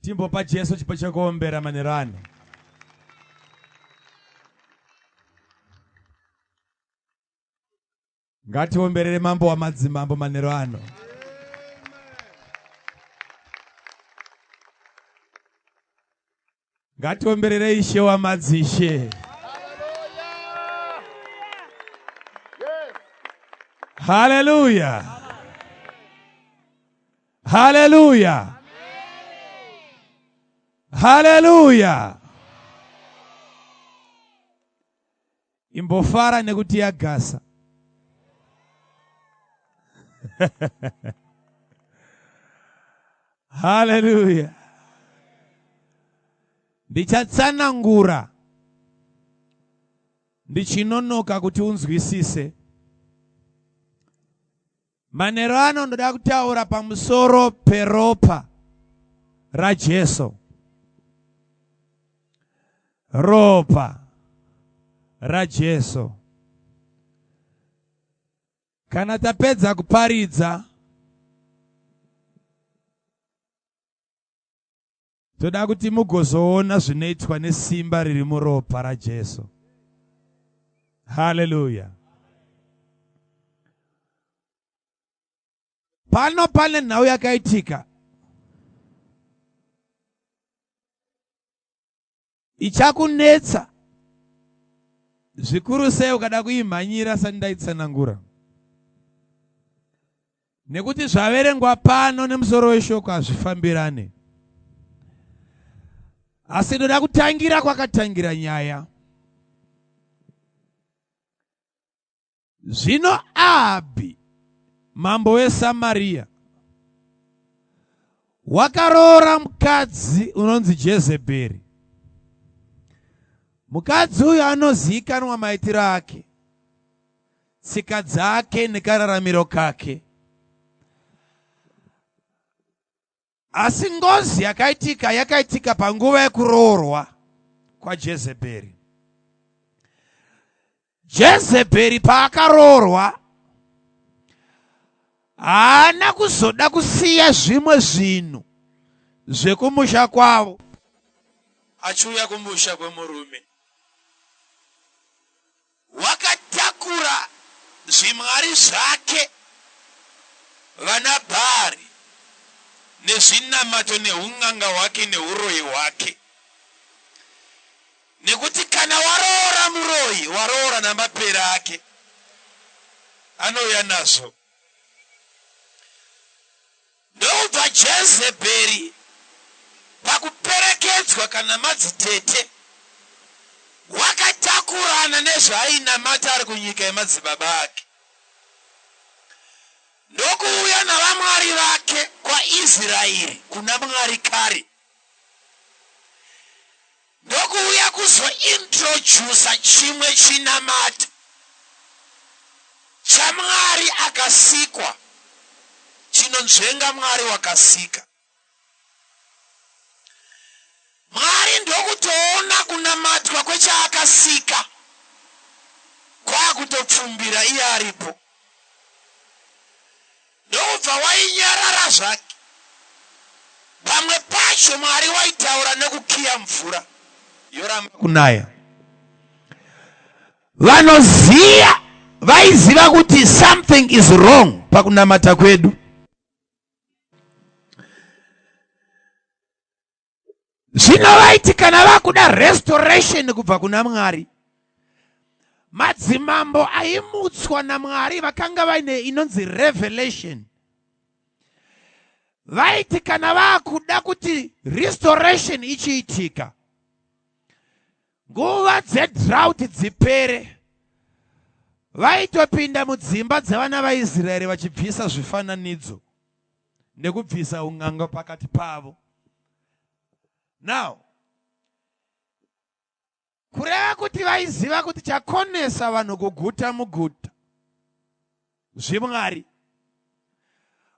Timbopa Jesu chipo chekuombera manheru ano. Ngatiomberere mambo wamadzimambo manheru ano. Ngatiomberere ishe wamadzishe. Haleluya. Haleluya. Haleluya. Imbofara nekuti yagasa. Haleluya. Ndichatsanangura ndichinonoka kuti unzwisise. Manheru ano ndoda kutaura pamusoro peropa raJesu. Ropa raJesu. Kana tapedza kuparidza Toda kuti mugozoona zvinoitwa nesimba riri muropa raJesu. Haleluya. Pano pane nhau yakaitika ichakunetsa zvikuru sei ukada kuimhanyira sati ndaitsanangura nekuti zvaverengwa pano nemusoro weshoko hazvifambirane asi ndoda kutangira kwakatangira nyaya Zvino Ahabhi mambo weSamaria wakaroora mukadzi unonzi Jezebheri. Mukadzi uyu anozivikanwa maitiro ake, tsika dzake nekararamiro kake. Asi ngozi yakaitika yakaitika panguva yekuroorwa kwaJezebheri. Jezebheri paakaroorwa haana kuzoda kusiya zvimwe zvinhu zvekumusha kwavo achiuya kumusha kwemurume. Wakatakura zvimwari zvake vana Bhaari nezvinamato nehun'anga hwake nehuroyi hwake. Nekuti kana waroora muroyi waroora namapere ake anouya nazvo. Ndokubva Jezebheri pakuperekedzwa kana madzitete wakatakurana nezvaainamata ari kunyika yemadzibaba ake ndokuuya navamwari vake kwaIsraeri kuna Mwari kare ndokuuya kuzointroducer chimwe chinamato chaMwari akasikwa chinonzvenga Mwari wakasika. Mwari ndokutoona kunamatwa kwechaakasika kwakutopfumbira iye aripo. Ndokubva wainyarara zvake. Pamwe pacho Mwari waitaura nekukiya mvura yoramba kunaya. Vanoziya vaiziva kuti something is wrong pakunamata kwedu. Zvino vaiti kana vakuda restoration kubva kuna Mwari, madzimambo aimutswa naMwari vakanga vaine inonzi revelation. Vaiti kana vakuda kuti restoration ichiitika, nguva dzedrought dzipere, vaitopinda mudzimba dzevana vaIsraeri vachibvisa zvifananidzo nekubvisa un'anga pakati pavo. Now, kureva kuti vaiziva kuti chakonesa vanhu kuguta muguta zvimwari.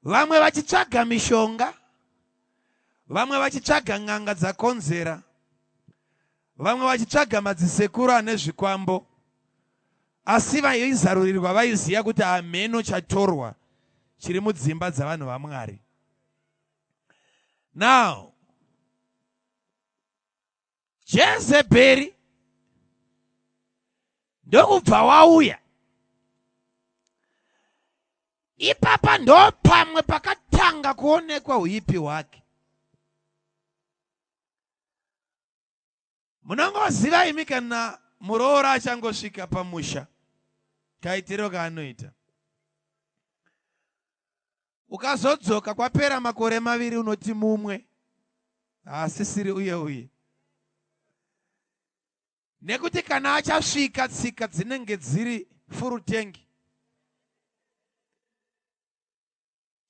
Vamwe vachitsvaga mishonga, vamwe vachitsvaga n'anga dzakonzera, vamwe vachitsvaga madzisekuru ane zvikwambo, asi vaizarurirwa vaiziva kuti hameno chatorwa chiri mudzimba dzavanhu vaMwari. Now, Jezebheri ndokubva wauya ipapa ndopamwe pakatanga kuonekwa uipi hwake. Munongoziva imi kana muroora achangosvika pamusha kaitiro kaanoita. Ukazodzoka kwapera makore maviri unoti mumwe haasisiri uye uye. Nekuti kana achasvika tsika dzinenge dziri furutengi.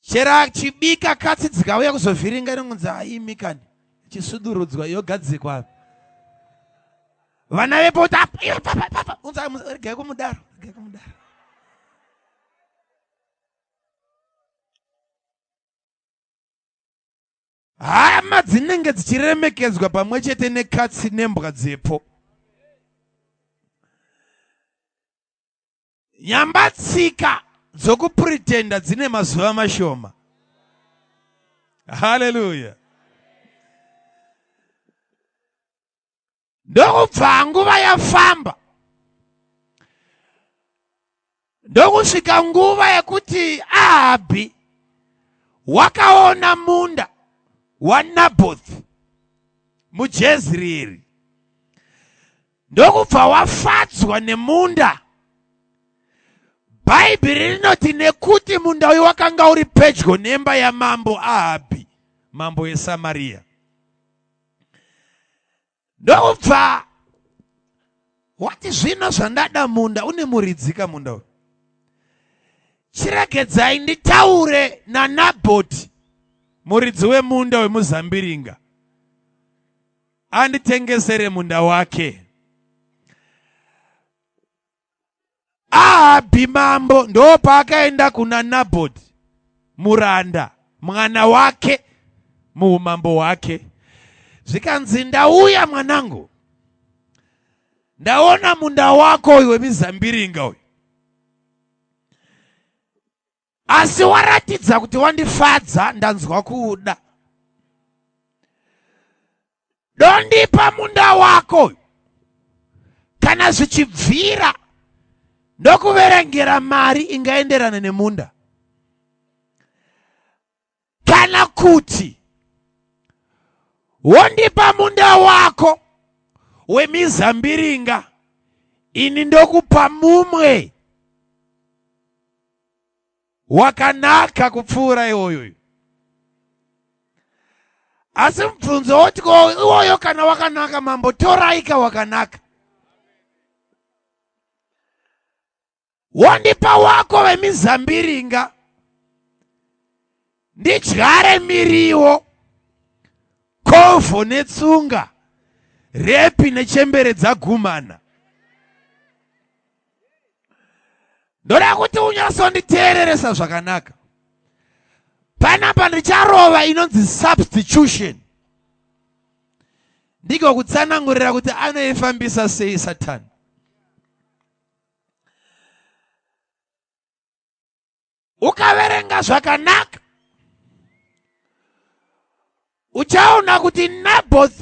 Chero achibika katsi dzikauya kuzovhiringa inongonzi haimi kani ichisudurudzwa yogadzikwa vana vepo kuti papa unzi regai kumudaro regai kumudaro hama dzinenge dzichiremekedzwa pamwe chete nekatsi nembwa dzepo Nyamba tsika dzokupretenda dzine mazuva mashoma. Haleluya. Ndokubva nguva yafamba ndokusvika nguva yekuti Ahabhi wakaona munda waNabhothi muJezreeri ndokubva wafadzwa nemunda. Bhaibheri rinoti nekuti munda uyu wakanga uri pedyo nemba yamambo Ahabhi, mambo weSamaria. Ndokubva wati zvino zvandada munda une muridzika munda uyu. Chiregedzai nditaure naNabhoti muridzi wemunda wemuzambiringa. Anditengesere munda wake. Ahabhi mambo ndopaakaenda kuna Nabhoti muranda mwana wake muumambo hwake. Zvikanzi ndauya mwanangu, ndaona munda wako uyu wemizambiringa uyu, asi waratidza kuti wandifadza, ndanzwa kuuda. Dondipa munda wako kana zvichibvira ndokuverengera mari ingaenderana nemunda kana kuti wondipa munda wako wemizambiringa ini ndokupa mumwe wakanaka kupfuura iwoyoyo. Asi mubvunzo woti ko iwoyo kana wakanaka mambo toraika wakanaka. Wondipa wako wemizambiringa ndidyare miriwo kovho netsunga repi nechembere dzagumana. Ndoda kuti unyatsonditeereresa zvakanaka. Panapa ndicharova inonzi substitution. Ndiko kutsanangurira kuti anoifambisa sei Satani. Ukaverenga zvakanaka uchaona kuti Naboth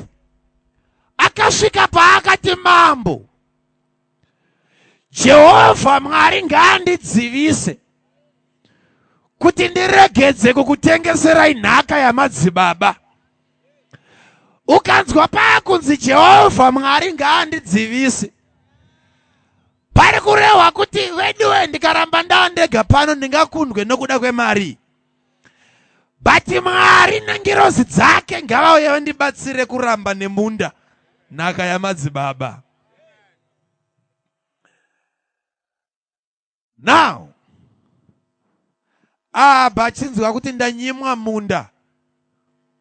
akasvika paakati mambo Jehovha Mwari ngaandidzivise kuti ndiregedze kukutengeserai nhaka yamadzibaba. Ukanzwa paakunzi Jehovha Mwari ngaandidzivise pari kurehwa kuti veduwe ndikaramba ndava ndega pano ndingakundwe nokuda kwemari but Mwari nengirozi dzake ngavauye vandibatsire kuramba nemunda nhaka yamadzibaba. Now Ahabhi achinzwa kuti ndanyimwa munda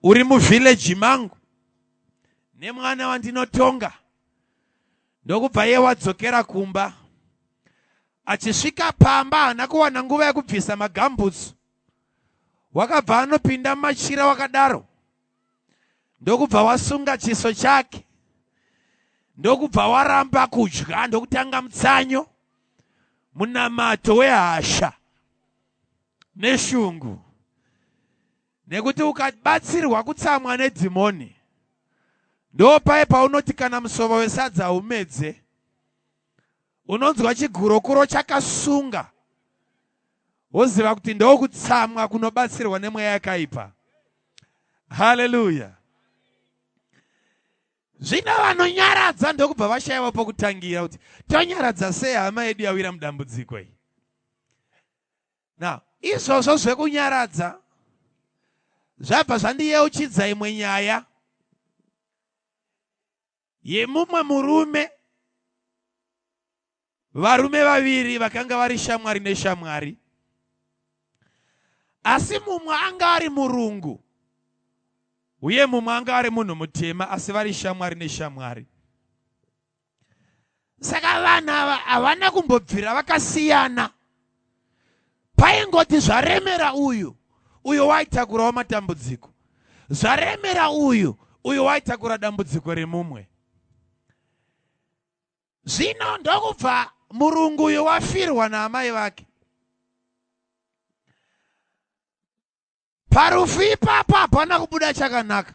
uri muvhileji mangu nemwana wandinotonga ndokubva iye wadzokera kumba. Achisvika pamba haana kuwana nguva yekubvisa magambutsu, wakabva anopinda mumachira wakadaro ndokubva wasunga chiso chake ndokubva waramba kudya ndokutanga mutsanyo munamato wehasha neshungu nekuti ukabatsirwa kutsamwa nedhimoni. Ndopaye paunoti kana musova wesadza haumedze, unonzwa chigurokuro chakasunga, woziva kuti ndokutsamwa kunobatsirwa nemweya yakaipa. Haleluya! Zvino vanonyaradza ndokubva vashaiwa pokutangira kuti tonyaradza sei hama yedu yawira mudambudziko iyi. Now, izvozvo zvekunyaradza zvabva zvandiyeuchidza imwe nyaya yemumwe murume, varume vaviri vakanga vari shamwari neshamwari, asi mumwe anga ari murungu uye mumwe anga ari munhu mutema, asi vari shamwari neshamwari. Saka vanhu ava havana kumbobvira vakasiyana. Paingoti zvaremera uyu, uyo waitakurawo matambudziko, zvaremera uyu, uyo waitakura dambudziko remumwe. Zvino ndokubva murungu uyo wafirwa naamai vake. Parufu ipapo hapana kubuda chakanaka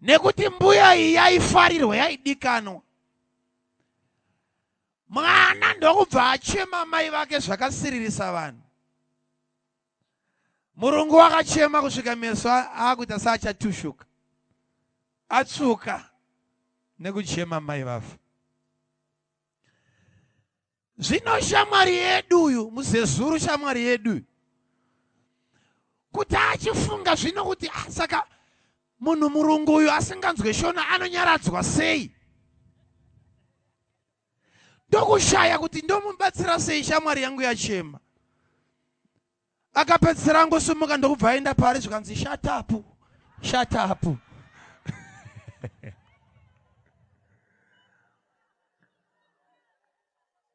nekuti mbuya iyi yaifarirwa, yaidikanwa. Mwana ndokubva achema mai vake zvakasiririsa vanhu. Murungu wakachema kusvika meso aakuita seachatushuka, atsvuka nekuchema mai vafa. Zvino shamwari yedu uyu, muzezuru shamwari yedu uyu, kuti achifunga zvino kuti ah, saka munhu murungu uyu asinganzwe shona anonyaradzwa sei? Ndokushaya kuti ndomubatsira sei shamwari yangu yachema. Akapedzisira angosimuka ndokubva aenda paari zvikanzi shut up, shut up.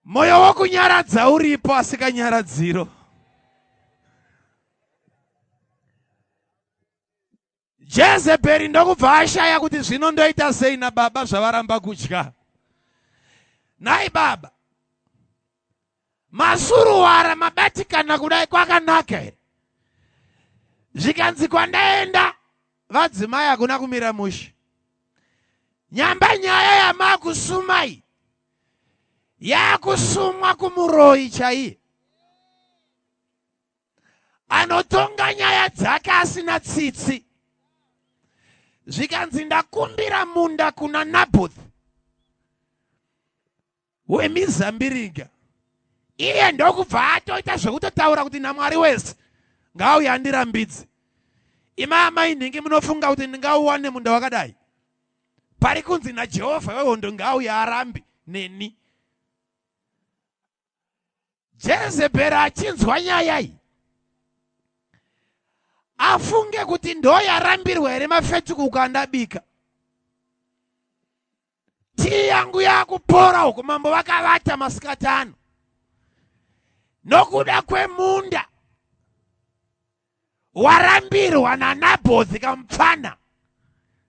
Moyo wokunyaradza uripo asi kanyaradziro. Jezebheri ndokubva ashaya kuti zvino ndoita sei nababa zvavaramba kudya. Nhai baba, masuruwara mabatikana kudai kwakanaka here? Zvikanzi kwandaenda vadzimai hakuna kumira mushe. Nyamba nyaya yamakusumai yakusumwa kumuroyi chaiye anotonga nyaya dzake asina tsitsi. Zvikanzi ndakumbira munda kuna Naboth wemizambiringa, iye ndokubva atoita zvekutotaura kuti naMwari wese ngaauye andirambidze. Imi amai nhingi munofunga kuti ndingauwane munda wakadai? Pari kunzi naJehovha wehondo ngaauye arambe neni. Jezebheri achinzwa nyaya iyi afunge kuti ndoyarambirwa here mafetukuku andabika, tii yangu yakupora uku, mambo vakavata masikati ano nokuda kwemunda warambirwa naNabhothi kamupfana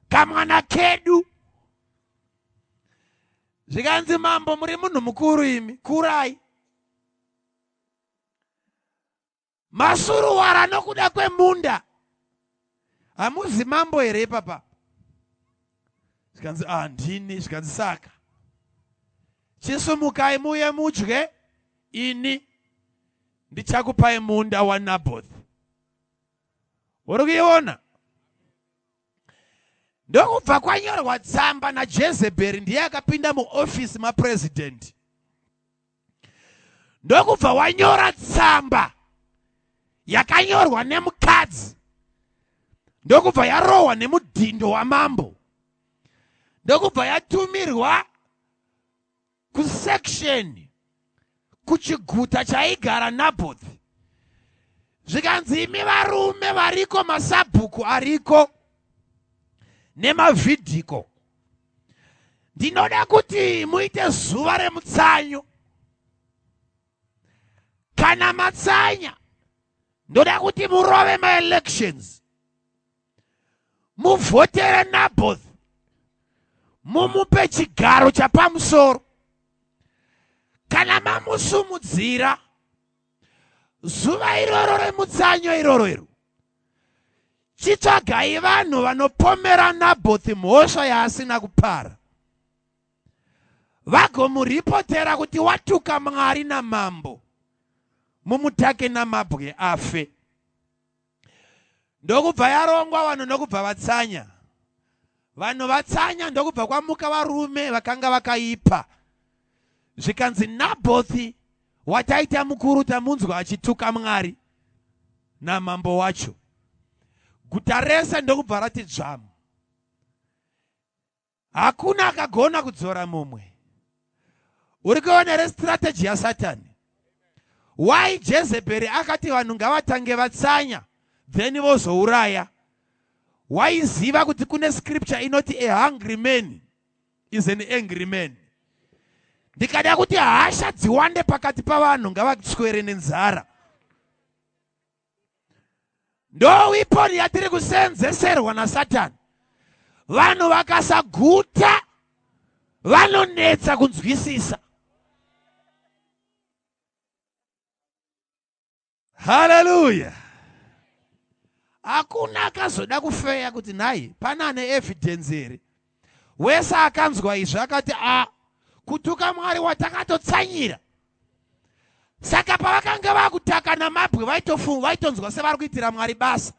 kamwana kedu. Zvikanzi mambo muri munhu mukuru imi, kurai. Masuruwara nokuda kwemunda, hamuzi mambo here ipapa? Zvikanzi ah, ndini. Zvikanzi saka chisumukai muuye mudye, ini ndichakupai munda waNaboth. Uri kuiona? Ndokubva kwanyorwa tsamba naJezebheri, ndiye akapinda muofisi mapresident. Ndokubva wanyora tsamba yakanyorwa nemukadzi, ndokubva yarohwa nemudhindo wamambo, ndokubva yatumirwa kusection kuchiguta chaigara Naboth. Zvikanzi imi varume variko, masabhuku ariko nemavhidhiko, ndinoda kuti muite zuva remutsanyo. Kana matsanya, ndoda kuti murove maelections, muvhotere Naboth, mumupe chigaro chapamusoro. Kana mamusumudzira, zuva iroro remutsanyo iroro iro, Chitsvagai vanhu vanopomera Nabhothi mhosva yaasina kupara, vagomuripotera kuti watuka Mwari namambo, mumutake namabwe afe. Ndokubva yarongwa vanhu ndokubva vatsanya. Vanhu vatsanya ndokubva kwamuka varume vakanga vakaipa. Zvikanzi Nabhothi wataita mukuru tamunzwa achituka Mwari namambo wacho. Guta rese ndokubva rati dzvamu. Hakuna akagona kudzora mumwe. Uri kuona here strategy yaSatani? Why Jezebheri akati vanhu ngavatange vatsanya then vozouraya? Waiziva kuti kune scripture inoti a hungry man is an angry man. Ndikada kuti hasha dziwande pakati pavanhu ngavatswere nenzara. Ndo weapon yatiri kusenzeserwa naSatani. Vanhu vakasaguta vanonetsa kunzwisisa. Haleluya. Hakuna akazoda kufeya kuti nhai pane ane evidence here. Wese akanzwa izvi akati a kutuka Mwari watakatotsanyira. Saka pavakanga vakutaka namabwe vaitofunga vaitonzwa sevari kuitira Mwari basa.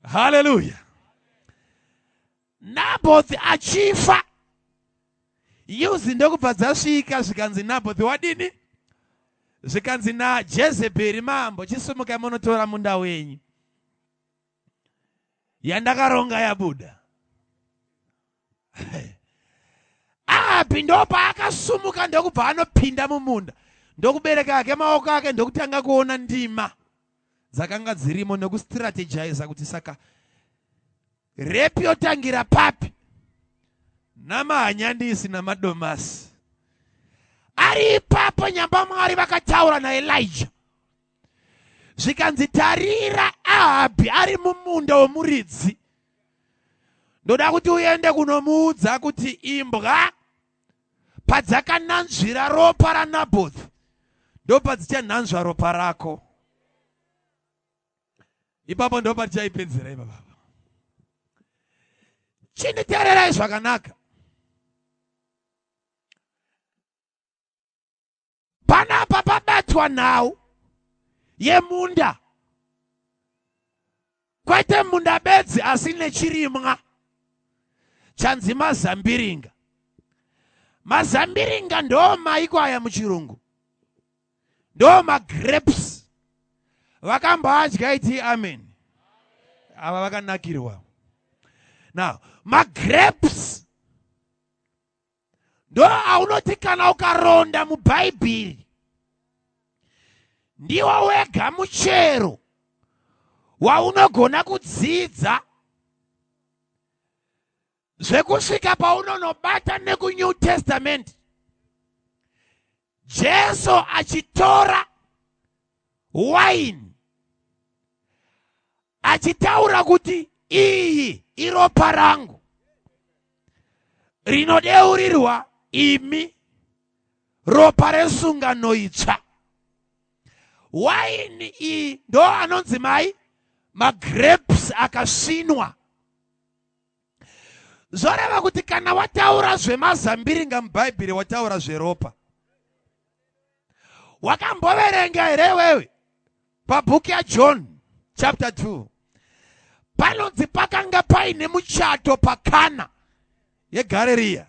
Haleluya. Naboth achifa yuzi ndokubva dzasvika zvikanzi Naboth wadini? Zvikanzi naJezebheri mambo chisumukai munotora munda wenyu. Yandakaronga yabuda. Ahabhi ndopaakasumuka ndokubva anopinda mumunda ndokubereka ake maoko ake ndokutanga kuona ndima dzakanga dzirimo nekustrategiza kuti saka repi yotangira papi namahanyandisi namadomasi. Ari ipapo nyamba Mwari vakataura naElijah zvikanzi tarira Ahabhi ari mumunda womuridzi, ndoda kuti uende kunomuudza kuti imbwa padzakananzvira ropa raNabhothi ndopadzichananzva ropa rako. Ipapo ndopatichaipedzera ipapa. Chinditeererai zvakanaka. Panapa pabatwa nhau yemunda, kwete munda bedzi asi nechirimwa chanzi mazambiringa. Mazambiringa ndo maiko aya muchirungu, ndo magrapes. Vakamboadya iti amen. Ava vakanakirwa. Now magrapes ndo aunoti kana ukaronda muBhaibheri ndiwo wega muchero waunogona kudzidza zvekusvika paunonobata nekuNew Testament. Jesu achitora waini achitaura kuti iyi iropa rangu rinodeurirwa imi, ropa resungano itsva. Waini iyi ndo anonzi mai magrapes akasvinwa. Zvoreva kuti kana wataura zvemazambiringa muBhaibheri wataura zveropa. Wakamboverenga here wewe pabhuku yaJohn chapter 2? Panonzi pakanga paine muchato paKana yeGarirea.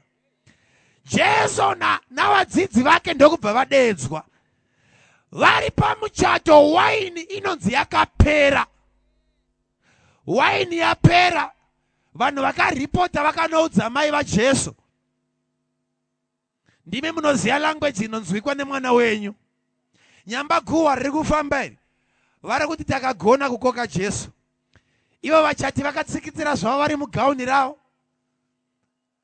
Jesu navadzidzi vake ndokubva vadeedzwa. Vari pamuchato waini inonzi yakapera. Waini yapera, vanhu vakaripota vakanoudza mai vaJesu. Ndimi munoziva language inonzwikwa nemwana wenyu. Nyamba guhwa riri kufamba iri, vari kuti takagona kukoka Jesu. Ivo vachati vakatsikitsira zvavo vari mugauni ravo.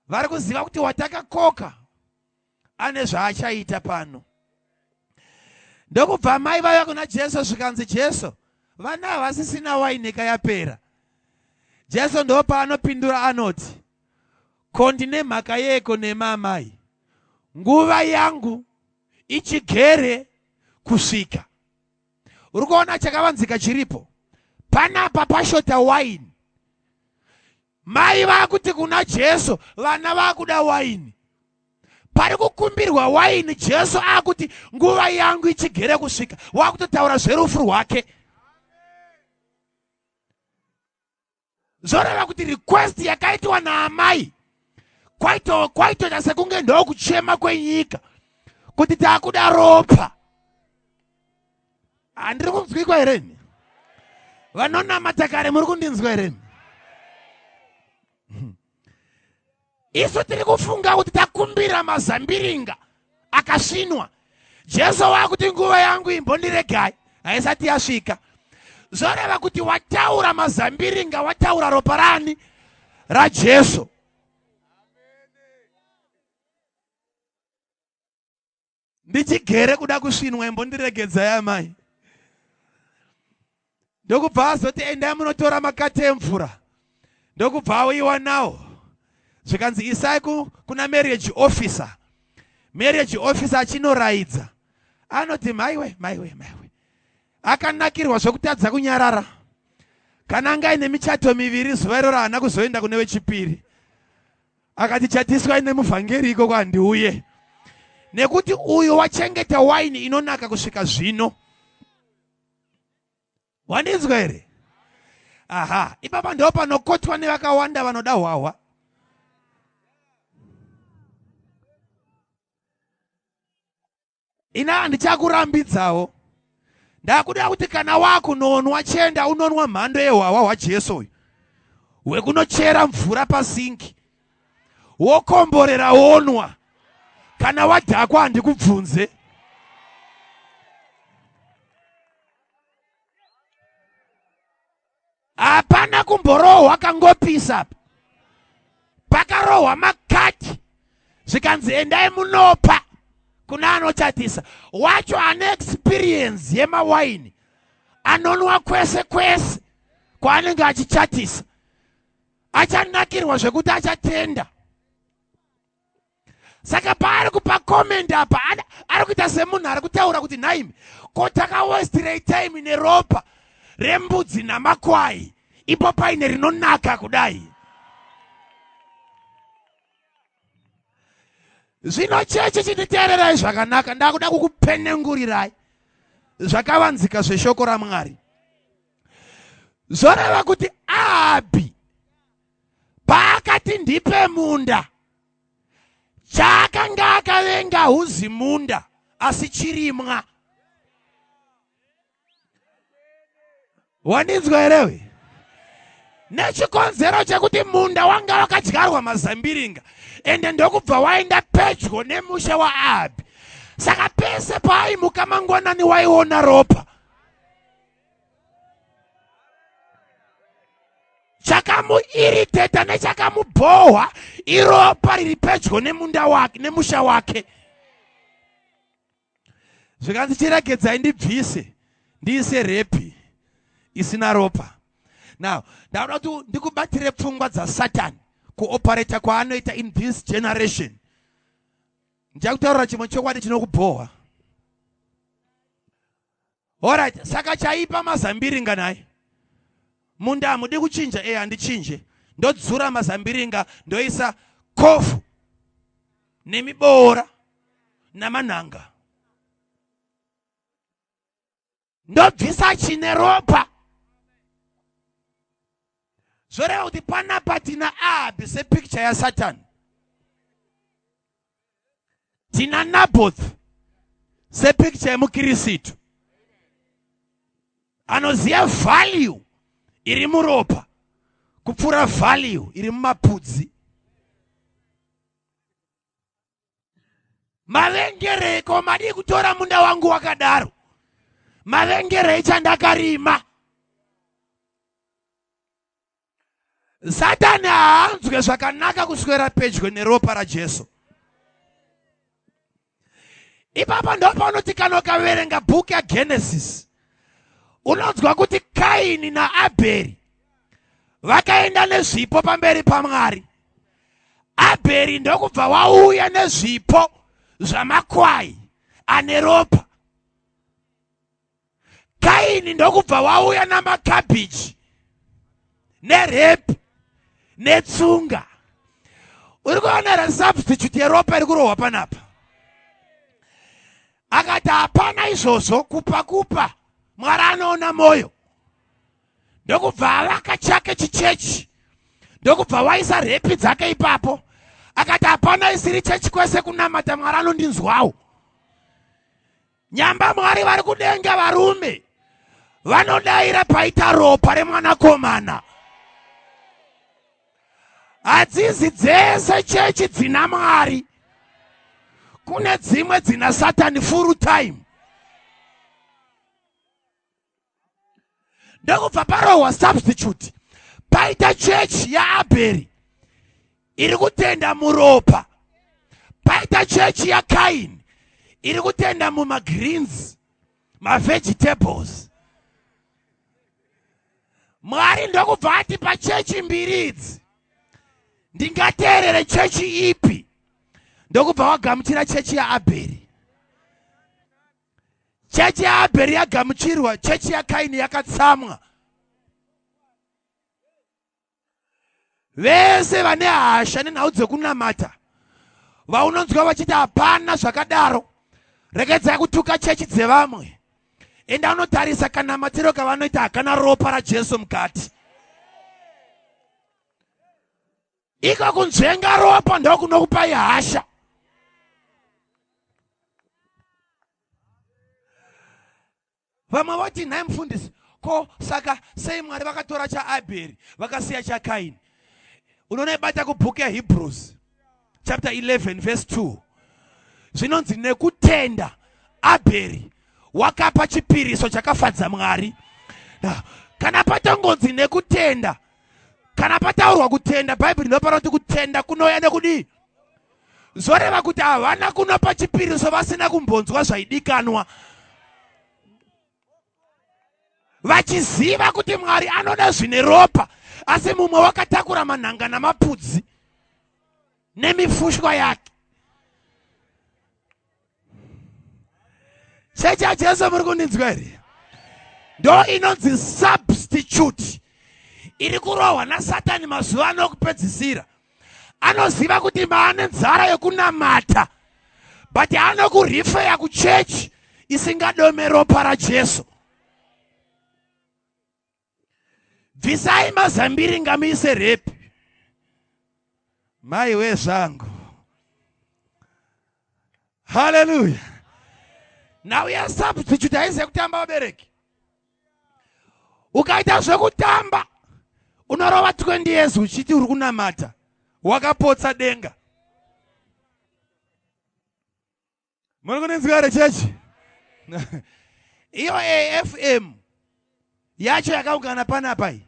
Vari kuziva kuti watakakoka ane zvaachaita pano. Ndokubva mai vauya kuna Jesu zvikanzi Jesu, vana havasisina waini yapera. Jesu ndopaanopindura anoti, ko ndine mhaka yeko nema amai, nguva yangu ichigere kusvika. Uri kuona chakavanzika chiripo? Panapa pashota waini. Mai vakuti kuna Jesu, vana vakuda waini. Pari kukumbirwa waini, Jesu akuti nguva yangu ichigere kusvika. Wakutotaura zverufu rwake. Zvoreva kuti request yakaitwa naamai kwaitoita sekunge ndokuchema kwenyika kuti takuda ropa. Handiri kunzwikwa here ini? Vanonamata kare muri kundinzwa here ini? Isu tiri kufunga kuti takumbira mazambiringa akasvinwa. Jesu wakuti nguva yangu imbondiregai, haisati yasvika. Zvoreva kuti wataura mazambiringa, wataura ropa rani? RaJesu. Ndichigere kuda kusvinwa, imbondiregedzai amai. Ndokubva azoti endai munotora makate emvura. Ndokubva auyiwa nawo. Zvikanzi isai kuna marriage officer. Marriage officer achinoraidza. Anoti maiwe, maiwe, maiwe. Akanakirwa zvekutadza kunyarara. Kana anga aine michato miviri zuva iroro haana kuzoenda kune wechipiri. Akati chatiswai nemuvhangeri ikoko handiuye. Nekuti uyu wachengeta waini inonaka kusvika zvino. Wandinzwa here? Aha, ipapa ndo panokotwa nevakawanda vanoda hwahwa. Ina handichakurambidzawo. Ndakuda kuti kana wakunonwa chienda unonwa mhando yehwahwa hwaJesu uyu. Hwekunochera mvura pasinki. Wokomborera wonwa. Kana wadhakwa handikubvunze. Hapana kumborohwa kangopisa. Pakarohwa makati. Zvikanzi endai munopa kuna anochatisa. Wacho ane experience yemawaini. Anonwa kwese kwese kwaanenge achichatisa. Achanakirwa zvekuti achatenda. Saka paari kupa comment apa ari kuita semunhu ari kutaura kuti nhaimi ko takawestirei time neropa rembudzi namakwai ipo paine rinonaka kudai. Zvino chechi chinditeererai zvakanaka, ndakuda kukupenengurirai zvakavanzika zveshoko raMwari. Zvoreva kuti Ahabhi paakati ndipe munda, chaakanga akavenga huzi munda asi chirimwa. Wandinzwa here we? Nechikonzero chekuti munda wanga wakadyarwa mazambiringa ende ndokubva waenda pedyo nemusha waAhabhi. Saka pese paaimuka mangwanani waiona ropa. Chakamuiriteta nechakamubhohwa iropa riri pedyo nemunda wake nemusha wake. Zvikanzi chiregedzai ndibvise ndiise repi isina ropa. Now ndakuda kuti ndikubatire pfungwa dzaSatani kuoperata kwaanoita in this generation. Ndichakutaurira chimwe chokwadi chinokubhohwa. Alright, saka chaipa mazambiringa nhai. Munda hamudi kuchinja? Handichinje. Ndodzura mazambiringa ndoisa kofu nemiboora namanhanga. Ndobvisa chine ropa. Zvoreva kuti panapa tina Ahabhi sepicture yaSatani. Tina Naboth sepicture yemuKirisitu anoziva value iri muropa kupfuura value iri mumapudzi. Mavengereko madii kutora munda wangu wakadaro? Mavengerei chandakarima? Satani haanzwe zvakanaka kuswera pedyo neropa raJesu. Ipapo ndopaunoti kana ukaverenga bhuku yaGenesis unonzwa kuti Kaini naAbheri vakaenda nezvipo pamberi paMwari. Abheri ndokubva wauya nezvipo zvamakwai ane ropa. Kaini ndokubva wauya namakabhichi nerepi netsunga. Uri kuona here substitute yeropa iri kurohwa panapa? Akati hapana izvozvo, kupa kupa, Mwari anoona moyo. Ndokubva avaka chake chichechi, ndokubva waisa repi dzake ipapo. Akati hapana isiri chechi, kwese kunamata Mwari anondinzwawo. Nyamba Mwari vari kudenga, varume vanodaira paita ropa remwanakomana. Hadzizi dzese chechi dzina Mwari, kune dzimwe dzina Satani full time. Ndokubva parohwa substitute, paita chechi yaAbheri iri kutenda muropa, paita chechi yaKaini iri kutenda mumagreens, mavegetables. Mwari ndokubva ati pachechi mbiri idzi ndingateerere chechi ipi? Ndokubva wagamuchira chechi yaAbheri. Chechi yaAbheri yagamuchirwa, chechi yaKaini yakatsamwa. Vese vane hasha nenhau dzekunamata vaunonzwa vachiti hapana zvakadaro, regedzai kutuka chechi dzevamwe, enda unotarisa kanamatiro kavanoita, hakana ropa raJesu mukati. Iko kunzvenga ropa ndokunokupai hasha. Vamwe voti, nhai mufundisi, ko saka sei Mwari vakatora chaAbheri vakasiya chaKaini? Unonoibata kubhuku yaHebrews chapter 11 verse 2. Zvinonzi nekutenda Abheri wakapa chipiriso chakafadza Mwari. Kana patongonzi nekutenda, kana pataurwa kutenda, Bhaibheri ndopara kuti kutenda kunouya nekudii? Zvoreva kuti havana kunopa chipiriso vasina kumbonzwa zvaidikanwa, vachiziva kuti Mwari anoda zvine ropa, asi mumwe wakatakura manhanga namapudzi nemifushwa yake. Chechi yaJesu, muri kundinzwa here? Ndo inonzi substitute iri kurohwa naSatani mazuva ano okupedzisira. Anoziva kuti maane nzara yekunamata, but anokurifeya kuchechi isingadome ropa raJesu. Bvisai mazambiringa muise repi, mai wezvangu. Haleluya. Nhau yesubstitute haisi yekutamba, vabereki. Ukaita zvekutamba unorova 20 years uchiti uri kunamata, wakapotsa denga. Muri kundinzwa here, chechi? Iyo AFM yacho yakaungana panapa iyi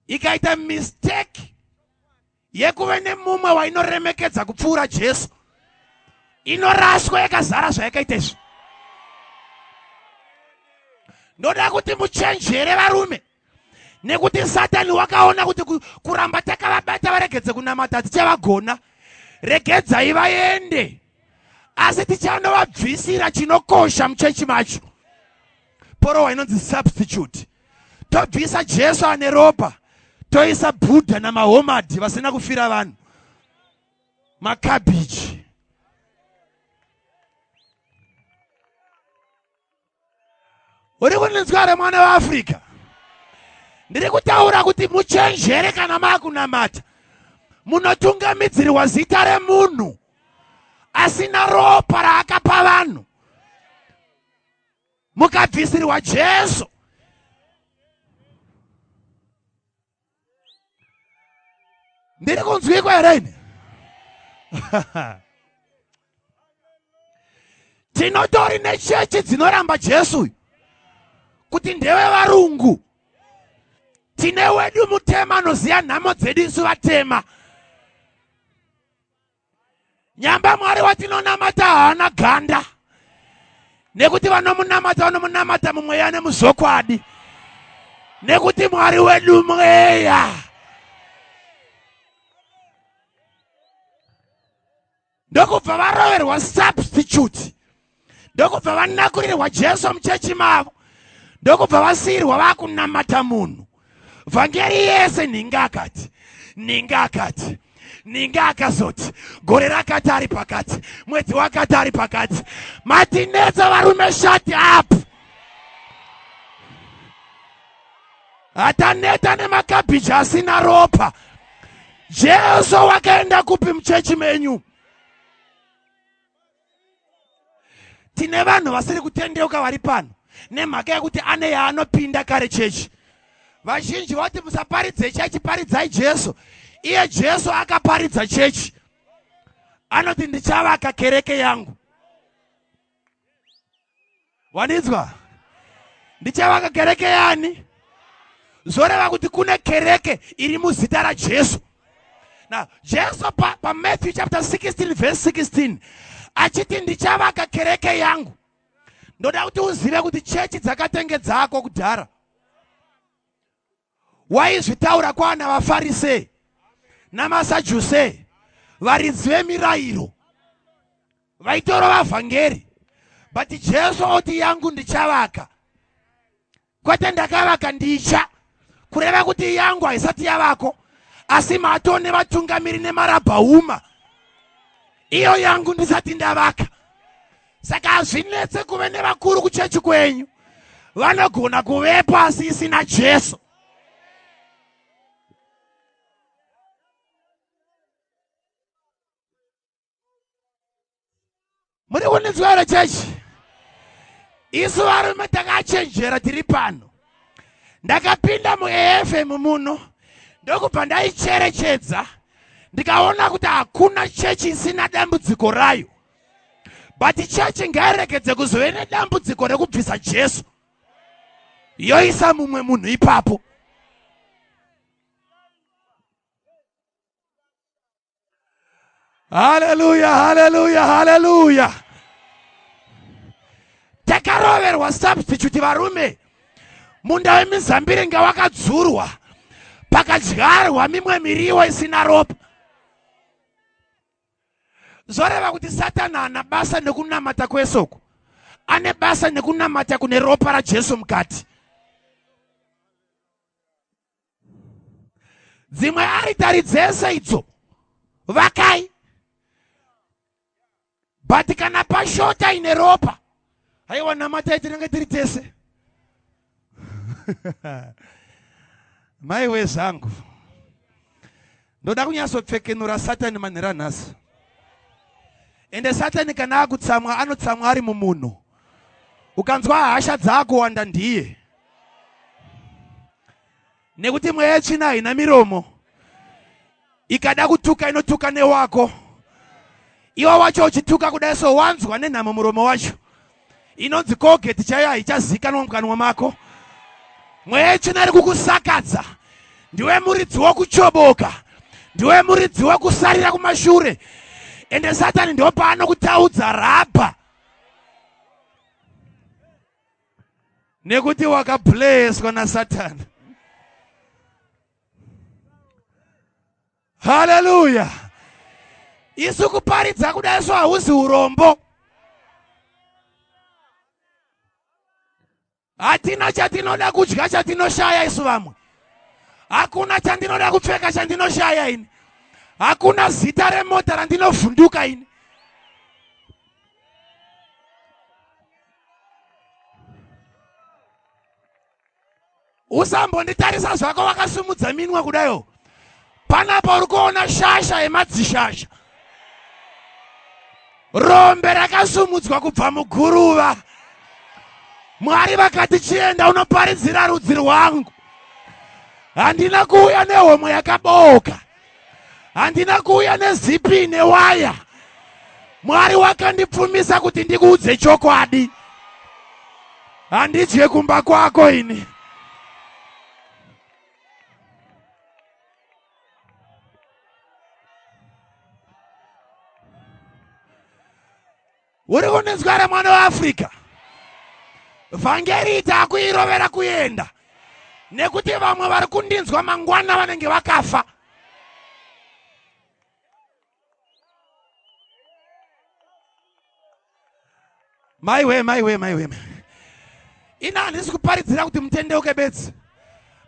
ikaita mistake yekuve nemumwe wainoremekedza kupfuura Jesu, inoraswa yakazara zvayakaita izvi. Ndoda kuti muchenjere, varume, nekuti Satani wakaona kuti kuramba takavabata varegedze kunamata tichavagona. Regedzai vaende, asi tichanovabvisira chinokosha muchechi macho. Porowa inonzi substitute. Tobvisa Jesu ane ropa, toisa Buddha namahomadhi vasina kufira vanhu, makabhichi. Uri kundinzwa here, mwana weAfrica? Ndiri kutaura kuti muchenjere kana maakunamata. Munotungamidzirwa zita remunhu asina ropa raakapa vanhu, mukabvisirwa Jesu. Ndiri kunzwikwa here ini? Tinotori nechechi dzinoramba Jesu uyu kuti ndewe varungu. Tine wedu mutema anoziva nhamo dzedu isu vatema. Nyamba Mwari watinonamata haana ganda, nekuti vanomunamata vanomunamata mumweya nemuzvokwadi, nekuti Mwari wedu mweya. Ndokubva varoverwa substitute. Ndokubva vanakurirwa Jesu muchechi mavo, ndokubva vasiyirwa vakunamata munhu. Vhangeri yese nhinga akati, nhinga akati, nhinga akazoti, gore rakati ari pakati, mwedzi wakati ari pakati. Matinetsa varume, shut up. Hataneta nemakabhiji asina ropa. Jesu wakaenda kupi muchechi menyu? Tine vanhu vasiri kutendeuka vari pano nemhaka yekuti ane yaanopinda kare chechi. Vazhinji vati musaparidze chechi, paridzai Jesu. Iye Jesu akaparidza chechi, anoti ndichavaka kereke yangu. Waninzwa? Ndichavaka kereke yani? Zvoreva kuti kune kereke iri muzita raJesu. Now, Jesu paMatthew chapter 16 verse 16 achiti ndichavaka kereke yangu. Ndoda kuti uzive kuti chechi dzakatenge dzako kudhara. Waizvitaura kwana vaFarisei namaSajusei, varidzi vemirayiro, vaitorova vhangeri. But Jesu oti yangu ndichavaka, kwete ndakavaka ndicha, kureva kuti yangu haisati yavako, asi mato nevatungamiri nemarabhauma, iyo yangu ndisati ndavaka. Saka hazvinetse kuve nevakuru kuchechi kwenyu, vanogona kuvepo asi isina Jesu. Muri kundinzwa here chechi? Isu varume takachenjera tiri pano. Ndakapinda muAFM muno ndokubva ndaicherechedza, ndikaona kuti hakuna chechi isina dambudziko rayo. But chechi ngairegedze kuzove nedambudziko rekubvisa Jesu yoisa mumwe munhu ipapo. Haleluya, haleluya, haleluya. Takaroverwa substitute varume. Munda wemizambiringa wakadzurwa, pakadyarwa mimwe miriwo isina ropa. Zvoreva kuti Satani haana basa nekunamata kwesoko, ane basa nekunamata kune ropa raJesu mukati. Dzimwe aritari dzese idzo vakai, but kana pashota ine ropa, haiwa, namatai tinenge tiri tese. Maiwe zvangu, ndoda kunyatsopfekenura Satani manhera nhasi. Ende Satani kana akutsamwa, anotsamwa ari mumunhu. Ukanzwa hasha dzakuwanda, ndiye nekuti mweya yetsvina haina miromo. Ikada kutuka, inotuka newako. Iwe wacho uchituka kudai so, wanzwa nenhamo muromo wacho, inonzi Colgate chaiyo haichazikanwa mukanwa mako. Mweya yetsvina iri kukusakadza. Ndiwe muridzi wokuchoboka, ndiwe muridzi wekusarira kumashure. Ende Satani ndo paanokutaudza rabha, nekuti wakableswa naSatani. Haleluya. Isu kuparidza kudai so hauzi urombo. Hatina chatinoda kudya chatinoshaya isu vamwe. Hakuna chandinoda kupfeka chandinoshaya ini. Hakuna zita remota randinovhunduka ini. Usambonditarisa zvako wakasumudza minwe kudayo. Panapa uri kuona shasha yemadzishasha, rombe rakasumudzwa kubva muguruva. Mwari vakati chienda unoparidzira rudzi rwangu. Handina kuuya nehomwe yakabooka, handina kuuya nezipi newaya. Mwari wakandipfumisa kuti ndikuudze chokwadi. Handidye kumba kwako ini. Uri kundinzwa here, mwana weAfrica? Vhangeri taakuirovera kuenda, nekuti vamwe vari kundinzwa mangwana vanenge vakafa. Maiwe, maiwe, maiwe. Ina handisi kuparidzira kuti mutendeuke bedzi,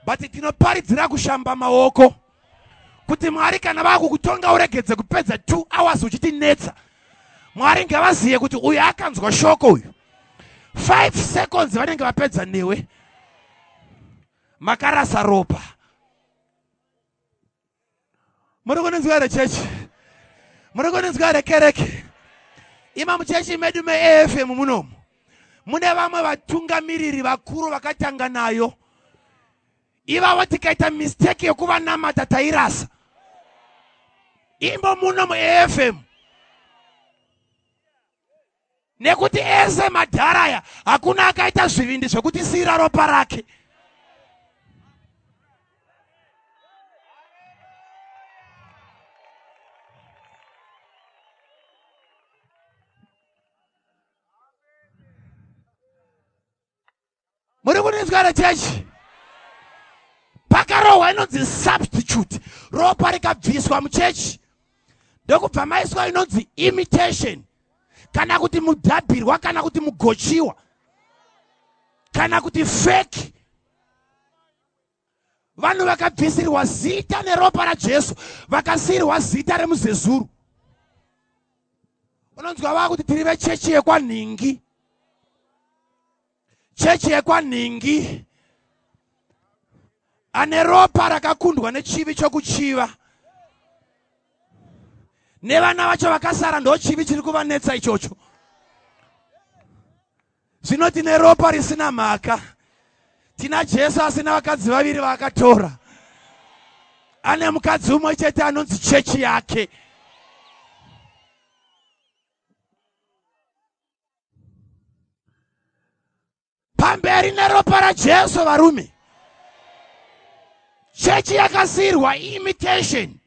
but tinoparidzira kushamba maoko kuti Mwari kana vakukutonga uregedze kupedza 2 hours uchitinetsa. Mwari ngavaziye kuti uyu akanzwa shoko uyu. 5 seconds vanenge vapedza newe. Makarasa ropa. Muri kuninzwa here chechi? Muri kuninzwa here kereke? Ima muchechi medu meAFM munomu mune vamwe vatungamiriri vakuru vakatanga nayo. Ivavo tikaita mistake yekuvanamata tairasa. Imbo muno muAFM. Nekuti ese madhara aya hakuna akaita zvivindi zvekuti siira ropa rake. Muri kuninzwa here chechi? Pakarohwa inonzi substitute, ropa rikabviswa muchechi ndokubva maiswa inonzi imitation, kana kuti mudhabhirwa, kana kuti mugochiwa, kana kuti fake. Vanhu vakabvisirwa zita neropa raJesu, vakasiirwa zita remuzezuru. Unonzwa vakuti tiri vechechi yekwanhingi, chechi yekwanhingi ane ropa rakakundwa nechivi chokuchiva, nevana vacho vakasara ndo chivi chiri kuvanetsa ichocho. Zvino tine ropa risina mhaka, tina Jesu asina vakadzi vaviri vaakatora, ane mukadzi umwe chete anonzi chechi yake. Pamberi neropa raJesu varume. Chechi yakasirwa imitation,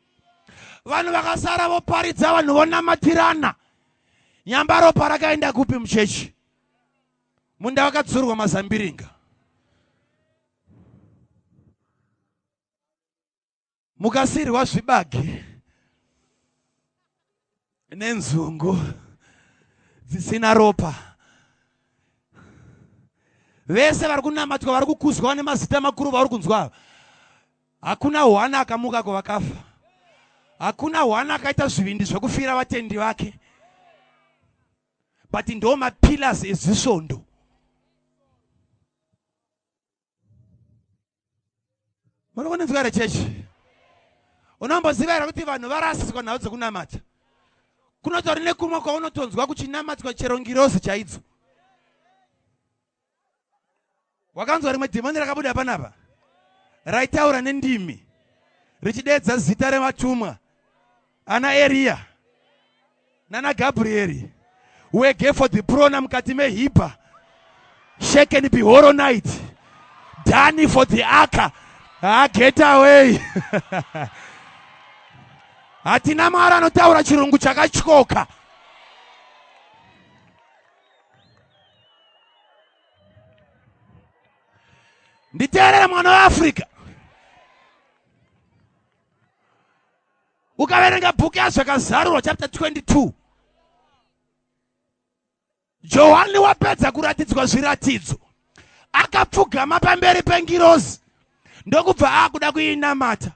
vanhu vakasara voparidza, vanhu vonamatirana. Nyamba ropa rakaenda kupi muchechi? Munda wakadzurwa mazambiringa. Mukasirwa zvibage nenzungu dzisina ropa. Vese vari kunamatwa, vari kukuzwa nemazita makuru vauri kunzwa, hakuna hwana akamuka kuvakafa, hakuna hwana akaita zvivindi zvekufira vatendi vake, but ndo mapillars ezvisvondo. Muri kundinzwa here chechi? Unomboziva here kuti vanhu varasiswa nhau dzekunamata? Kunotori nekumwe kwaunotonzwa kuchinamatwa chero ngirozi chaidzo. Wakanzwa rimwe dhimoni rakabuda panapa raitaura nendimi richideedza zita revatumwa ana Eriya nana Gabrieri, wege for the prona mukati mehibha, shaken bihoro night, dani for the aka. Get away. Hatina Mwari anotaura chirungu chakatyoka. Nditeerere mwana weAfrica. Ukaverenga bhuku yaZvakazarurwa chapter 22, Johani wapedza kuratidzwa zviratidzo, akapfugama pamberi pengirozi ndokubva akuda kuinamata.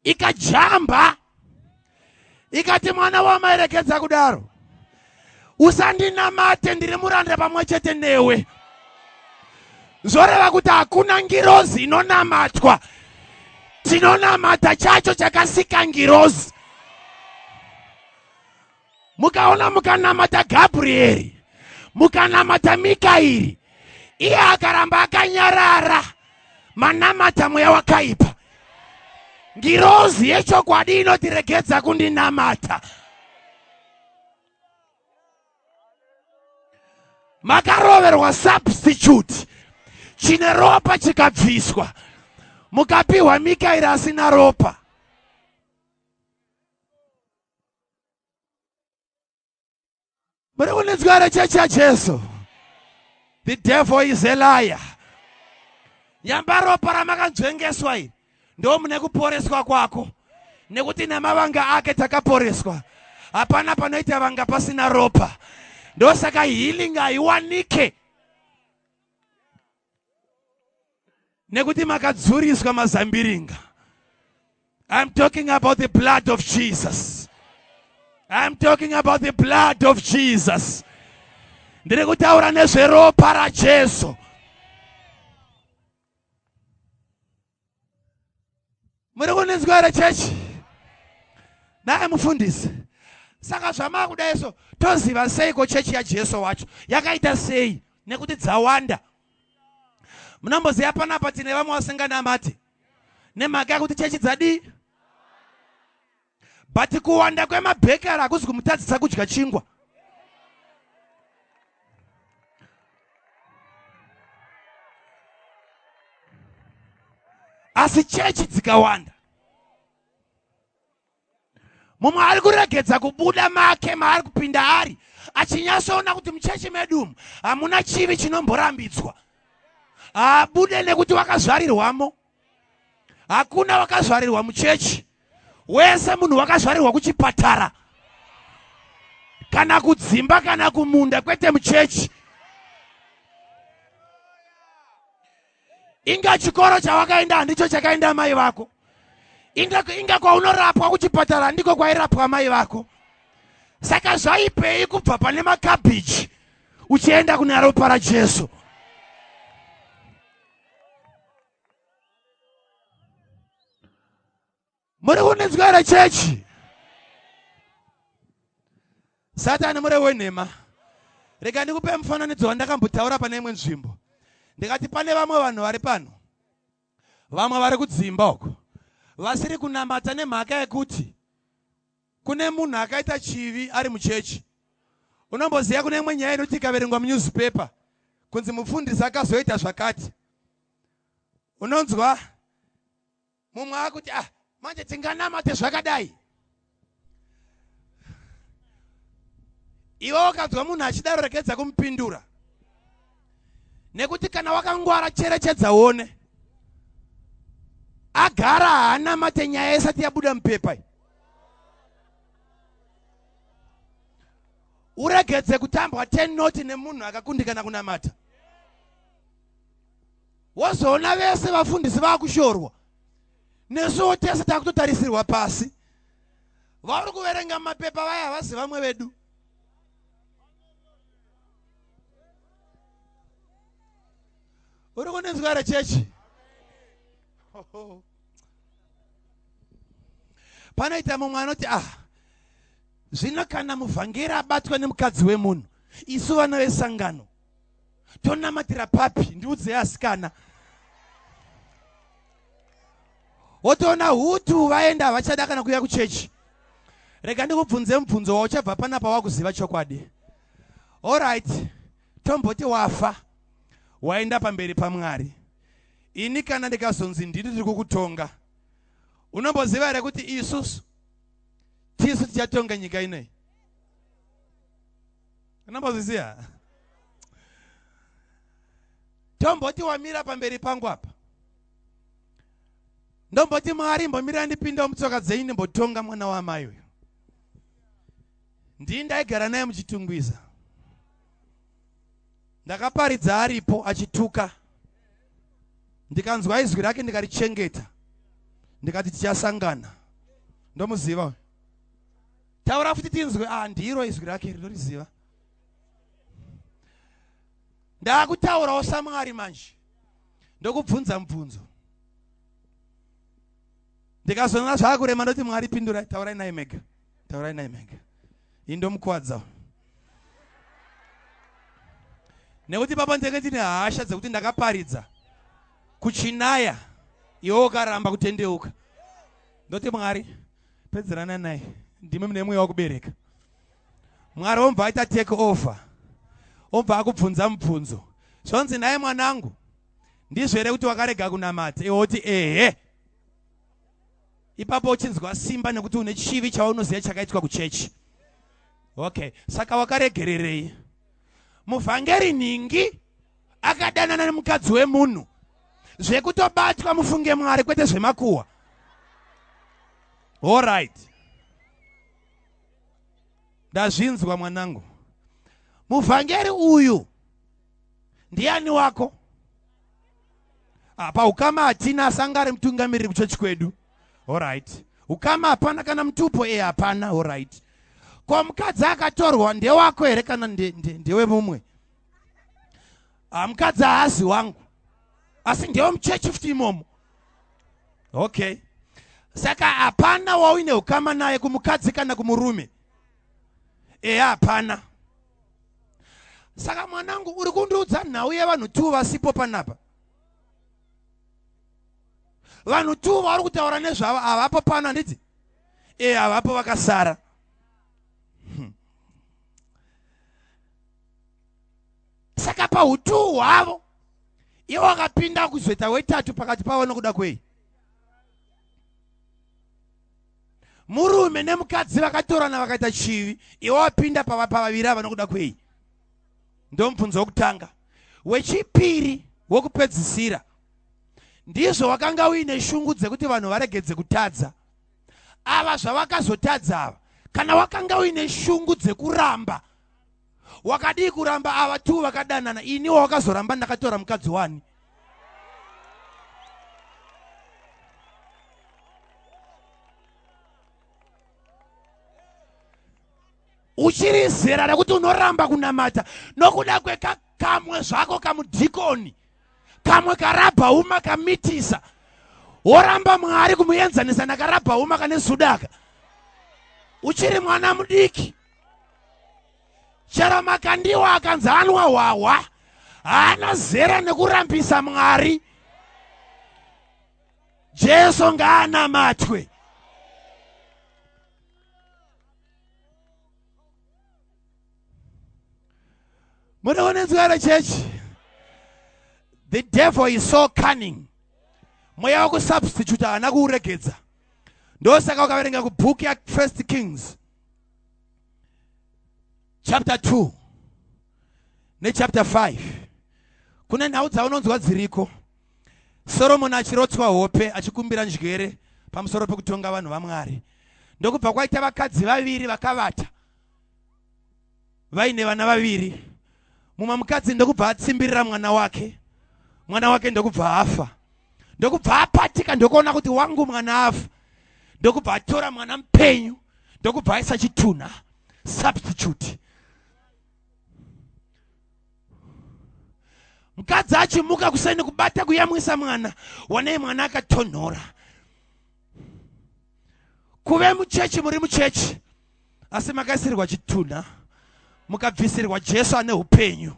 Ikajamba ikati, mwana wamairekedza kudaro, usandinamate, ndiri muranda pamwe chete newe. Zvoreva kuti hakuna ngirozi inonamatwa, tinonamata chacho chakasika ngirozi. Mukaona mukanamata Gabrieri, mukanamata Mikaeri, iye akaramba akanyarara, manamata mweya wakaipa. Ngirozi yechokwadi inotiregedza kundinamata. Makaroverwa substitute chine ropa chikabviswa, mukapiwa Mikaeri asina ropa. Muri kundinzwa here chechi yaJesu? The devil is a liar. Nyamba ropa ramakanzvengeswa iri ndo mune kuporeswa kwako, nekuti nemavanga ake takaporeswa. Hapana panoita vanga pasina ropa. Ndosaka healing haiwanike nekuti makadzuriswa mazambiringa. I'm talking about the blood of Jesus. I'm talking about the blood of Jesus. Ndiri kutaura nezveropa raJesu. Muri kundinzwa here chechi? Naye mufundisi. Saka zvamakuda so toziva seiko chechi yaJesu wacho yakaita sei nekuti dzawanda. Munomboziva panapa tine vamwe vasinganamati nemhaka yekuti chechi dzadii? But kuwanda kwemabhekari hakuzi kumutadzisa kudya chingwa. Asi chechi dzikawanda, mumwe ari kuregedza kubuda make maari kupinda ari achinyatsoona kuti muchechi medu umu hamuna chivi chinomborambidzwa. Haabude nekuti wakazvarirwamo. Hakuna wakazvarirwa muchechi. Wese munhu wakazvarirwa kuchipatara kana kudzimba kana kumunda, kwete muchechi. Inga chikoro chawakaenda handicho chakaenda mai vako. Inga, inga kwaunorapwa kuchipatara handiko kwairapwa mai vako. Saka zvaipei kubva pane makabhichi uchienda kuna ropa raJesu? Muri kundinzwa here chechi? Satani mure wenhema. Rega ndikupe mufananidzo wandakambotaura pane imwe nzvimbo. Ndikati pane vamwe vanhu vari pano, vamwe vari kudzimba uko, vasiri kunamata nemhaka yekuti kune munhu akaita chivi ari muchechi. Unomboziva kune imwe nyaya inoti ikaverengwa munewspaper kunzi mufundisi akazoita zvakati, unonzwa mumwe akuti ah, manje tinganamate zvakadai. Iwe ukanzwa munhu achidaro, regedza kumupindura, nekuti kana wakangwara cherechedza uone agara haanamate nyaya isati yabuda mupepa. Uregedze kutambwa 10 noti nemunhu akakundikana kunamata, wozoona vese vafundisi vakushorwa, nesuwo tese takutotarisirwa pasi. Vauri kuverenga mapepa vaya havazi vamwe vedu. Uri kundinzwa here chechi? Panoita mumwe anoti ah, zvino kana muvhangeri abatwa nemukadzi wemunhu, isu vana vesangano tonamatira papi? Ndiudzei asikana. Wotoona hutu vaenda, havachada kana kuuya kuchechi. Rega ndikubvunze mubvunzo wauchabva panapa wakuziva chokwadi. Alright, tomboti wafa waenda pamberi paMwari. Ini kana ndikazonzi ndini tiri kukutonga, unomboziva here kuti isusu tisu tichatonga nyika inoi? Unombozviziva? Tomboti wamira pamberi pangu apa, ndomboti Mwari, mbomira ndipindawo mutsoka dzenyu ndimbotonga mwana wamai uyu. Ndii ndaigara naye muChitungwiza, ndakaparidza aripo achituka, ndikanzwa izwi rake ndikarichengeta, ndikati tichasangana. Ndomuziva. Taura futi tinzwe. Ah, ndiro izwi rake rinoriziva. Ndakutaurawo saMwari manje, ndokubvunza mubvunzo. Ndikazoona zvaakurema, ndoti Mwari pindurai, taurai naye mega, taurai naye mega. Ini ndomukwadza nekuti papa ndenge ndine hasha dzekuti ndakaparidza kuchinaya, iwe ukaramba kutendeuka. Ndoti Mwari pedzerana naye, ndimi mune mweya wakubereka. Mwari omubva aita take over, obva akubvunza mubvunzo. Zvonzi, naye mwanangu, ndizvo here kuti wakarega kunamata? Iwe woti ehe. Ipapo uchinzwa simba nekuti une chivi chaunoziva chakaitwa kuchechi. Okay, saka wakaregererei muvhangeri nhingi akadanana nemukadzi wemunhu zvekutobatwa? Mufunge Mwari, kwete zvemakuhwa. Alright, ndazvinzwa mwanangu. Muvhangeri uyu ndiani wako? Apa ukama hatina, asi anga ari mutungamiriri kuchechi kwedu. Alright. Ukama hapana kana mutupo e hapana. Alright. Ko mukadzi akatorwa ndewako here kana ndewemumwe? Ah, mukadzi haazi wangu asi ndewe muchechi futi imomo. Okay. Saka hapana wauine ukama naye kumukadzi kana kumurume? Eya, hapana. Saka mwanangu, uri kundiudza nhau yevanhu 2 vasipo panapa. Vanhu 2 vari kutaura nezvavo havapo pano, handiti? E, havapo, vakasara. Saka pautuu hwavo iwo wakapinda kuzoita wetatu pakati pavo nokuda kwei? Murume nemukadzi vakatorana vakaita chivi, iwe wapinda pavaviri ava nokuda kwei? Ndomubvunzo wokutanga. Wechipiri wokupedzisira, ndizvo wakanga uine shungu dzekuti vanhu varegedze kutadza. Ava zvavakazotadza ava, kana wakanga uine shungu dzekuramba, wakadii kuramba ava tu vakadanana? Ini wawakazoramba ndakatora mukadzi wani? Uchiri zera rekuti unoramba kunamata nokuda kwekakamwe zvako kamudhikoni kamwe karabhauma kamitisa, woramba Mwari kumuenzanisa nakarabhauma kane sudaka. Uchiri mwana mudiki. Chero Makandiwa akanzi anwa hwahwa, haana zera nekurambisa Mwari. Jesu ngaanamatwe. Munoonenzwa here chechi? The devil is so cunning. Mweya wekusubstitute haana kuuregedza. Ndosaka ukaverenga kubhuku yaFirst Kings chapter 2 nechapter 5, kune nhau dzaunonzwa dziriko. Soromoni achirotswa hope achikumbira njere pamusoro pekutonga vanhu vaMwari, ndokubva kwaita vakadzi vaviri vakavata vaine vana vaviri. Mumwe mukadzi ndokubva atsimbirira mwana wake, mwana wake ndokubva afa, ndokubva apatika, ndokuona kuti wangu mwana afa, ndokubva atora mwana mupenyu, ndokubva aisa chitunha. Substitute. Mukadzi achimuka kuseni kubata kuyamwisa mwana, wanei mwana akatonhora. Kuve muchechi, muri muchechi, asi makaisirwa chitunha, mukabvisirwa Jesu ane upenyu.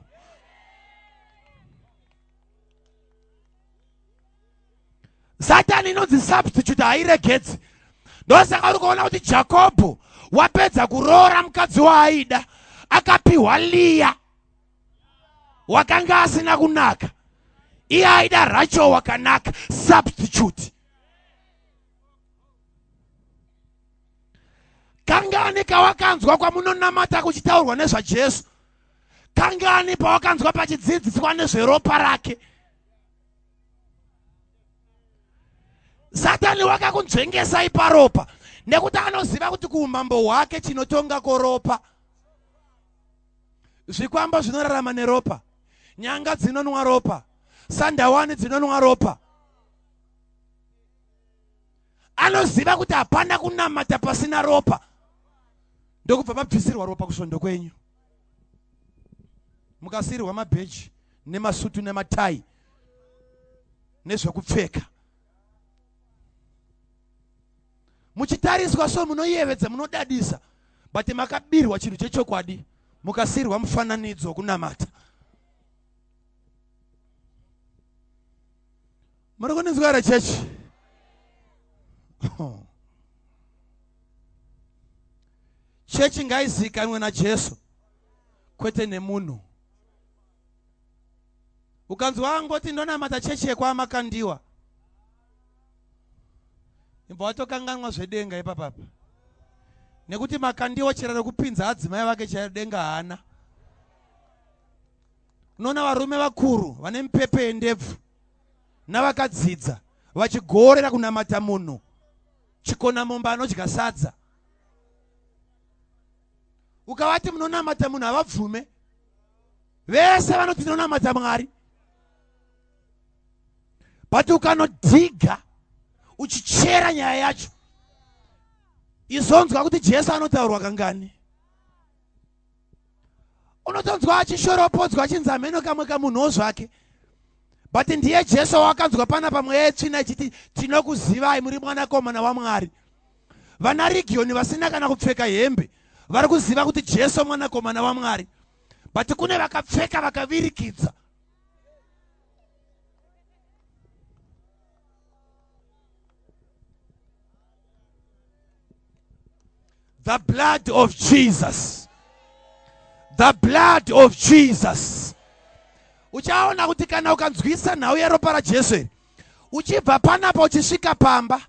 Satani inonzi substitute hairegedzi. Ndosaka uri kuona kuti Jakobho wapedza kuroora mukadzi waaida, akapiwa Liya wakanga asina kunaka, iye aida Rachel wakanaka. Substitute. Kangani kawakanzwa kwamunonamata kuchitaurwa nezvaJesu? Kangani pawakanzwa pachidzidziswa nezveropa rake? Satani wakakunzvengesai paropa nekuti anoziva kuti kuumambo hwake chinotonga koropa. Zvikwambo zvinorarama neropa, nyanga dzinonwa ropa, sandawani dzinonwa ropa. Anoziva kuti hapana kunamata pasina ropa, ndokubva mabvisirwa ropa kusvondo kwenyu, mukasiirwa mabheji nemasutu nematai nezvekupfeka, muchitariswa so munoyevedza, munodadisa, but makabirwa chinhu chechokwadi, mukasiirwa mufananidzo wokunamata. Muri kundinzwa here chechi? Chechi ngaizikanwe naJesu, kwete nemunhu. Ukanzwa angoti ndonamata chechi yekwaMakandiwa, imbwa watokanganwa zvedenga ipapapa, nekuti Makandiwa chera rekupinza adzimai vake chairo denga haana. Unoona varume vakuru vane mipepe yendebvu navakadzidza vachigorera kunamata munhu chikona mombe anodya sadza. Ukavati munonamata munhu, havabvume. Vese vanoti tinonamata Mwari, but ukanodhiga uchichera nyaya yacho, izonzwa kuti Jesu anotaurwa kangani. Unotonzwa achishoropodzwa achinzi hameno kamwe kamunhuwo zvake, but ndiye Jesu wakanzwa panapa mweya yetsvina ichiti tinokuzivai, muri mwanakomana waMwari. Vana Rigiyoni vasina kana kupfeka hembe vari kuziva kuti Jesu mwanakomana waMwari, but kune vakapfeka vakavirikidza. The blood of Jesus, the blood of Jesus. Uchaona kuti kana ukanzwisa nhau yeropa raJesu iri, uchibva panapa uchisvika pamba,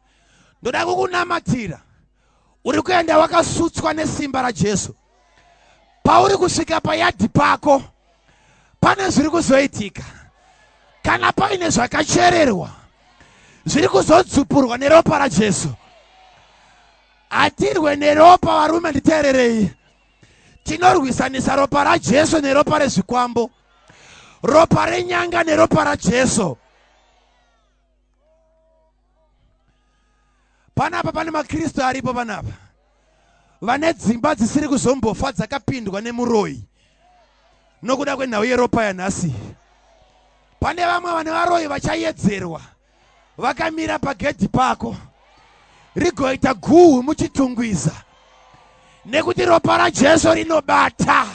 ndoda kukunamatira, uri kuenda wakasutswa nesimba raJesu. Pauri kusvika payadhi pako, pane zviri kuzoitika. Kana paine zvakachererwa zviri kuzodzupurwa neropa raJesu. Hatirwe neropa, varume, nditeererei. Tinorwisanisa ropa raJesu neropa rezvikwambo, ropa renyanga neropa raJesu. Panapa pane maKristu aripo panapa vane dzimba dzisiri kuzombofa dzakapindwa nemuroyi nokuda kwenhau yeropa yanhasi. Pane vamwe vane varoyi vachayedzerwa vakamira pagedhi pako, rigoita guhu muchitungwiza, nekuti ropa raJesu rinobata.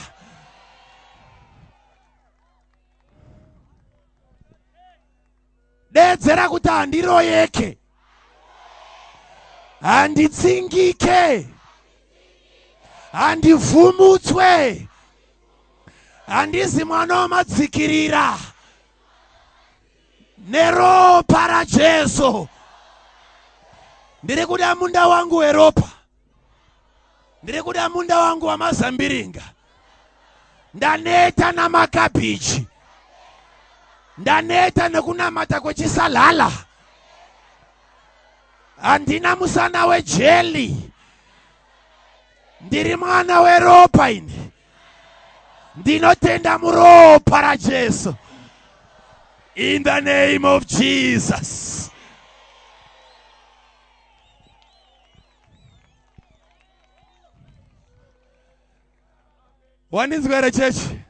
Deedzera kuti handiroyeke, handitsingike, handivhumutswe, handizi mwana wamadzikirira. Neropa raJesu ndiri kuda munda wangu weropa, ndiri kuda munda wangu wamazambiringa. Ndaneta namakabichi, ndaneta nekunamata kwechisalala. Handina musana wejeli, ndiri mwana weropa ini. Ndinotenda muropa raJesu. In the name of Jesus. Wandinzwa here, chechi?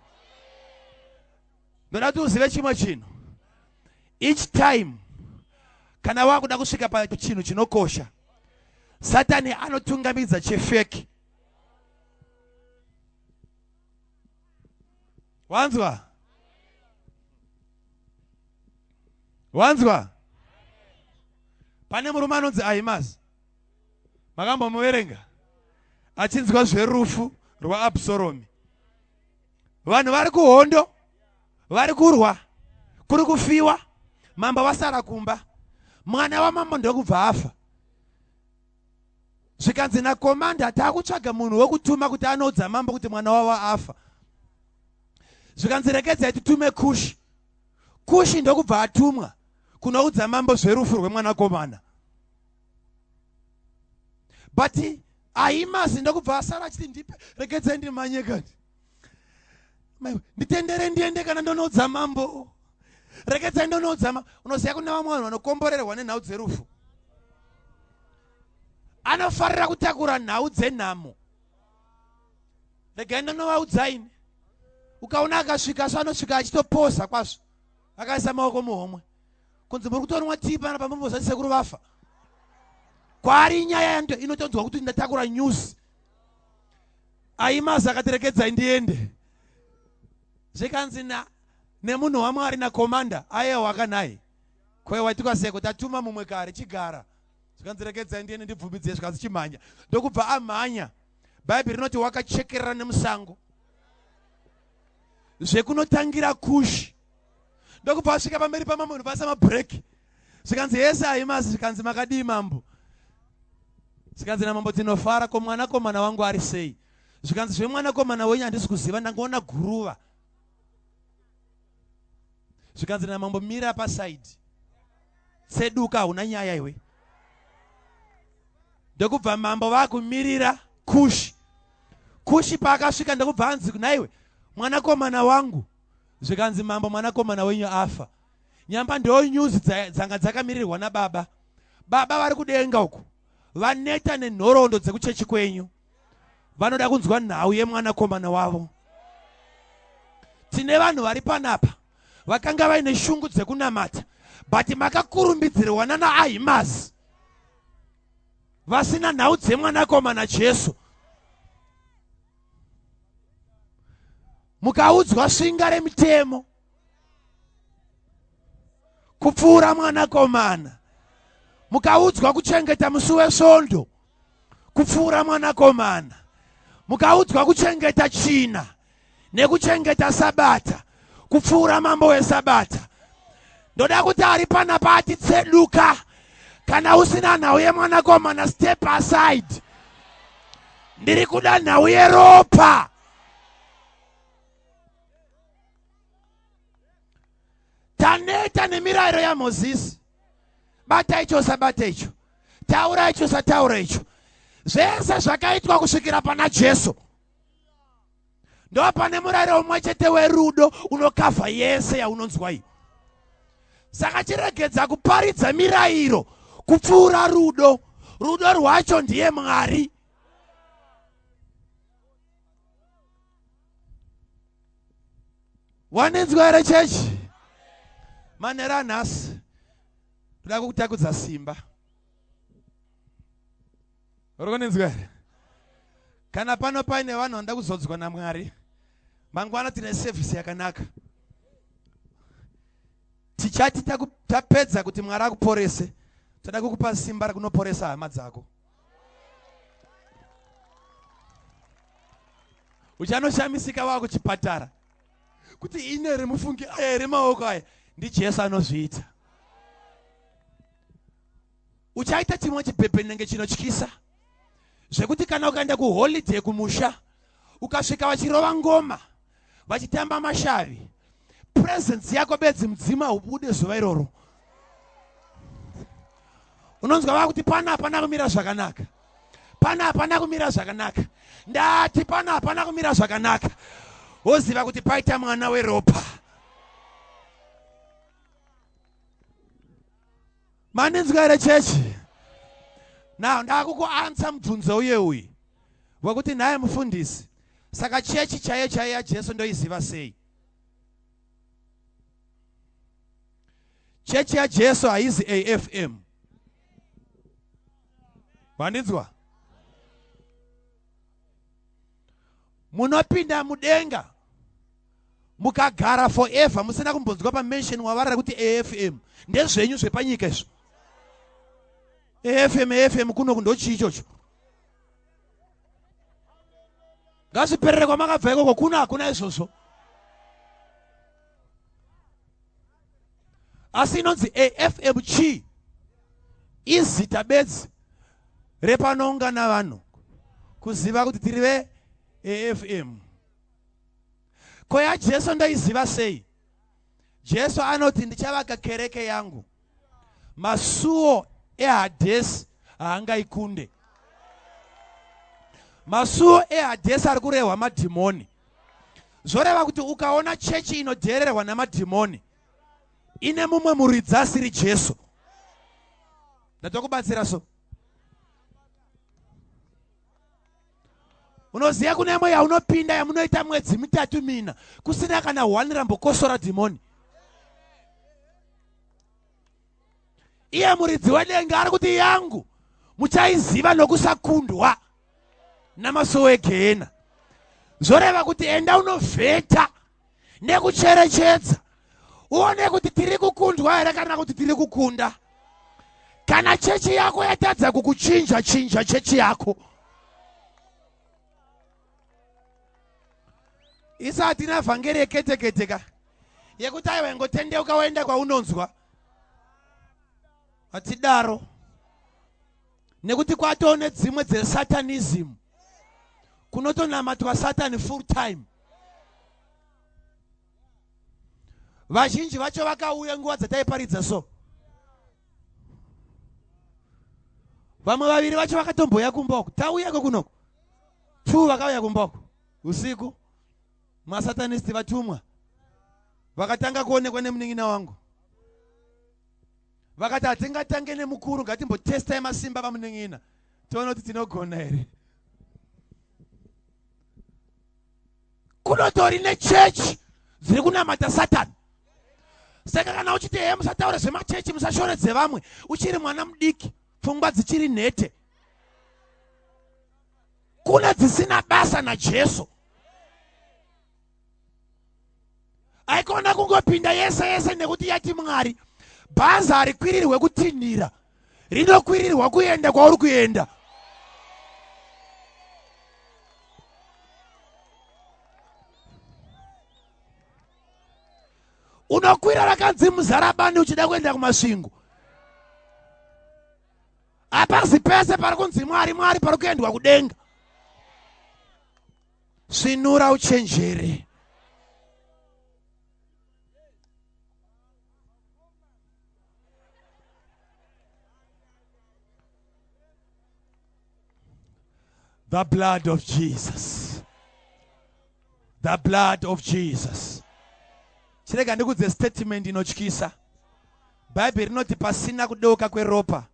Ndoda kuti uzive chimwe chinhu. Each time kana wakuda kusvika pachinhu chinokosha, Satani anotungamidza chefake. Wanzwa? Wanzwa? Pane murume anonzi Ahimazi, makambomuverenga achinzwa zverufu rwaAbsoromi. Vanhu vari kuhondo, vari kurwa, kuri kufiwa, mambo vasara kumba, mwana wamambo ndokubva afa. Zvikanzi nakomanda, taakutsvaga munhu wekutuma kuti anoudza mambo kuti mwana wavo afa. Zvikanzi rekedzai titume Kushi. Kushi ndokubva atumwa kunoudza mambo zverufu rwemwanakomana. But Ahimasi ndokubva asara achiti, ndipe, regedzai ndimhanye kani, nditendere ndiende kana ndonoudza mambo, regedzai ndonoudza mambo. Unoziva kune vamwe vanhu vanokomborerwa nenhau dzerufu, anofarira kutakura nhau dzenhamo. Regai ndonovaudzaini. Ukaona akasvika so, anosvika achitopoza kwazvo, akaisa maoko muhomwe, kunzi muri kutonwa tii pana pamambozati sekuru vafa. Kwaari nyaya inotonzwa kuti ndatakura news. Ahimazi akati, rekedzai ndiende. Zvikanzi na nemunhu waMwari, nakomanda, aiwa, wakanai kwe waitikwa seko, tatuma mumwe kare, chigara. Zvikanzi rekedzai ndiende ndibvumidzei. Zvikanzi chimhanya. Ndokubva amhanya. Bhaibheri rinoti wakachekerera nemusango zvekunotangira Kushi, ndokubva asvika pamberi pamambo, ndobasa mabhureki. Zvikanzi, yese Ahimasi. Zvikanzi, makadii mambo? Zvikanzi namambo, tinofara, ko mwanakomana wangu ari sei? Zvikanzi, zvemwanakomana wenyu handisi kuziva, ndangoona guruva. Zvikanzi namambo, mira pasaidi, tseduka, hauna nyaya iwe. Ndokubva mambo vakumirira Kushi. Kushi paakasvika, ndokubva anzi, naiwe mwanakomana wangu. Zvikanzi mambo mwanakomana wenyu afa. Nyamba ndo news dzanga dzakamirirwa nababa. Baba vari kudenga uku vaneta nenhoroondo dzekuchechi kwenyu. Vanoda kunzwa nhau yemwanakomana wavo. Tine vanhu vari panapa vakanga vaine shungu dzekunamata but makakurumbidzirwa nana Ahimazi vasina nhau dzemwanakomana Jesu. Mukaudzwa svinga remitemo kupfuura mwanakomana, mukaudzwa kuchengeta musi wesvondo kupfuura mwanakomana, mukaudzwa kuchengeta china nekuchengeta sabata kupfuura mambo wesabata. Ndoda kuti ari panapa atitseduka. Kana usina nhau yemwanakomana, step aside. Ndiri kuda nhau yeropa. Taneta nemirayiro yaMozisi. Bata icho, usabata icho, taura icho, usataura icho. Zvese zvakaitwa kusvikira pana Jesu. Ndo pane murayiro mumwe chete werudo unokavha yese yaunonzwa iyi. Saka chiregedza kuparidza mirayiro kupfuura rudo. Rudo rwacho ndiye Mwari. Waninzwa here chechi? Manera anhasi toda kukutakudza simba. Uri kuninzwa here? Kana pano paine vanhu vanoda kuzodzwa naMwari, mangwana tine sevhisi yakanaka. Tichati tapedza kuti Mwari akuporese, toda kukupa simba rekunoporesa hama dzako. Uchanoshamisika wakuchipatara kuti ine remufungi aya here maoko aya, ndiJesu anozviita. Uchaita chimwe chibhebhenenge chinotyisa zvekuti kana ukaenda kuholiday kumusha ukasvika vachirova ngoma vachitamba mashavi, presence yako bedzi mudzimu haubude zuva iroro. Unonzwa vakuti pana hapana kumira zvakanaka, pana hapana kumira zvakanaka, ndati pana hapana kumira zvakanaka. Woziva kuti paita mwana weropa. Mandinzwa here chechi? Now ndakukuansa mubvunzo uye uyu wekuti nhaye mufundisi, saka chechi chaiyo chaiyo yaJesu ndoiziva sei? Chechi yaJesu haizi AFM. Vandinzwa? Munopinda mudenga mukagara forever musina kumbonzwa pamention wavara rekuti AFM. Ndezvenyu zvepanyika izvo. AFM, AFM kuno ndochii ichocho? Ngazviperere kwamakabva ikoko, kuno hakuna izvozvo. Asi inonzi AFM chii? Izita bedzi repanoungana vanhu kuziva kuti tiri ve AFM. Ko yaJesu ndoiziva sei? Jesu anoti ndichavaka kereke yangu, masuo eHadhesi haangaikunde. Masuo eHadhesi ari kurehwa madhimoni. Zvoreva kuti ukaona chechi inodhererwa namadhimoni ine mumwe muridzi asiri Jesu. Ndatokubatsira so. Unoziva kune imwe yaunopinda yamunoita mwedzi mitatu mina kusina kana one rambokosora dhimoni. Iye muridzi wedenga ari kuti yangu muchaiziva nokusakundwa namasuo egehena. Zvoreva kuti enda unovheta nekucherechedza uone kuti tiri kukundwa here kana kuti tiri kukunda. Kana chechi yako yatadza kukuchinja chinja chechi yako. Isati na vhangeri yekete-kete ka yekuti aiwa ingotendeuka waenda kwaunonzwa. Hatidaro. Nekuti kwatoo nedzimwe dzesatanism kunotonamatwa Satani full time. Vazhinji vacho vakauya nguva dzataiparidza so. Vamwe vaviri vacho vakatomboya kumba uku. Tauyako kunoko. 2 vakauya kumba uku usiku. Masatanisti vatumwa. Vakatanga kuonekwa nemunin'ina wangu. Vakati hatingatange nemukuru, ngatimbotestai masimba vamunin'ina tione kuti tinogona here. Kunotori nechechi dziri kunamata Satani. Saka kana uchiti hee musataure zvemachechi, musashoredze vamwe, uchiri mwana mudiki, pfungwa dzichiri nhete. Kune dzisina basa naJesu. Aikona kungopinda yese yese nekuti yati Mwari. Bhazi harikwirirwe kutinhira, rinokwirirwa kuenda kwauri kuenda. Unokwira rakanzi Muzarabani uchida kuenda kuMasvingo. Hapazi pese pari kunzi Mwari Mwari pari kuendwa kudenga. Svinura uchenjere. The blood of Jesus. The blood of Jesus. Chirega ndikudze statement inotyisa. Bhaibheri rinoti pasina kudeuka kweropa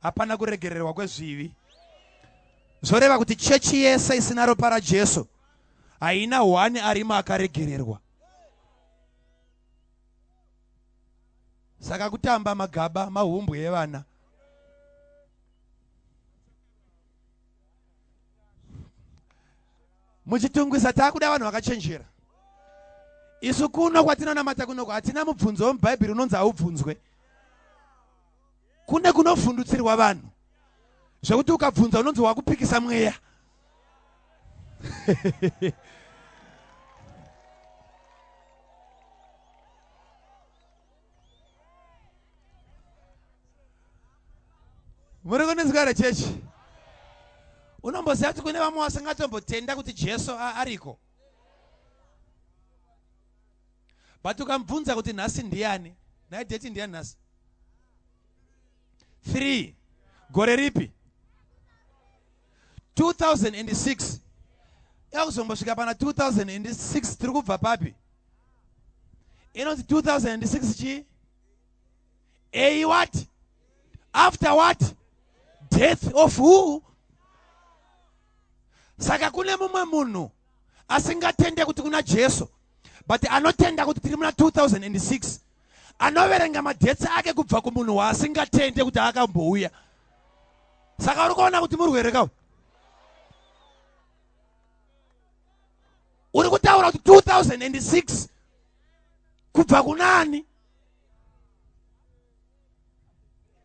hapana kuregererwa kwezvivi. Zvoreva kuti chechi yese isina ropa raJesu haina hwani arimo akaregererwa. Saka kutamba magaba mahumbwe evana. Muchitungwiza takuda vanhu vakachenjera. Isu kuno kwatinonamata kunoko hatina mubvunzo wemuBhaibheri unonzi haubvunzwe. Kune kunovhundutsirwa vanhu zvekuti ukabvunza unonzi wakupikisa mweya. Muri kundinzwa here chechi? Unomboziva kuti kune vamwe vasingatombotenda kuti Jesu ariko. But ukamubvunza kuti nhasi ndiani? Nhai date ndiani nhasi? 3 gore ripi? 2006. Yakuzombosvika pana 2006 tiri kubva papi? Inonzi 2006 chii? A what? After what? Death of who? Saka kune mumwe munhu asingatende kuti kuna Jesu, but anotenda kuti tiri muna 2006, anoverenga madhets ake kubva kumunhu waasingatende kuti akambouya. Saka uri kuona kuti murwere kawo? Uri kutaura kuti 2006 kubva kunani?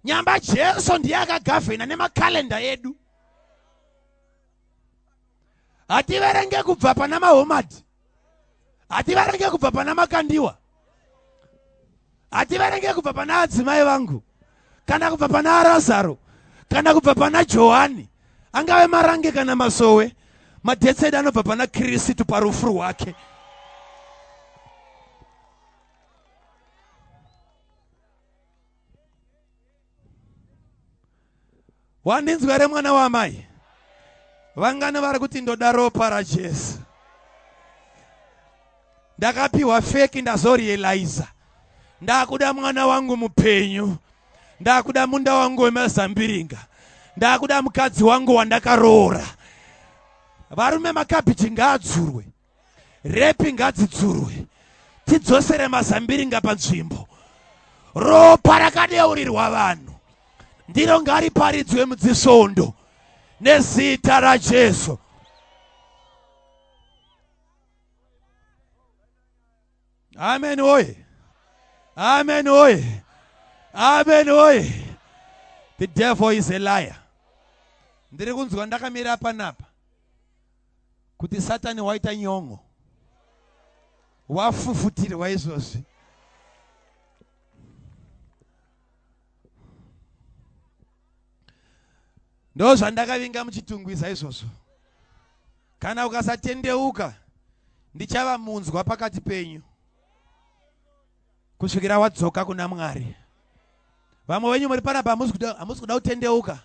Nyamba Jesu ndiye akagavhena nemakalenda edu. Hativerenge kubva pana Mahomadi, hativerenge kubva pana Makandiwa, hativerenge kubva pana adzimai vangu, kana kubva pana Razaro, kana kubva pana Johani, angave Marange kana Masowe. Madhetsi edu anobva pana Kristu parufu rwake. Wandinzwa here mwana wamai? Vangani vari kuti ndoda ropa raJesu? Ndakapiwa feki, ndazorealiza ndakuda mwana wangu mupenyu, ndakuda munda wangu wemazambiringa, ndakuda mukadzi wangu wandakaroora. Varume, makabhichi ngaadzurwe, repi ngadzidzurwe, tidzosere mazambiringa panzvimbo. Ropa rakadeurirwa vanhu ndiro ngariparidzwe mudzisvondo nezita raJesu. Amen oye. Amen oye. Amen oye. The devil is a liar. Ndiri kunzwa ndakamira panapa kuti Satani waita nyon'o, wafufutirwa izvozvi. Ndo zvandakavinga muchitungwiza izvozvo. Kana ukasatendeuka, ndichava munzwa pakati penyu kusvikira wadzoka kuna Mwari. Vamwe venyu muri panapa hamusi kuda kutendeuka.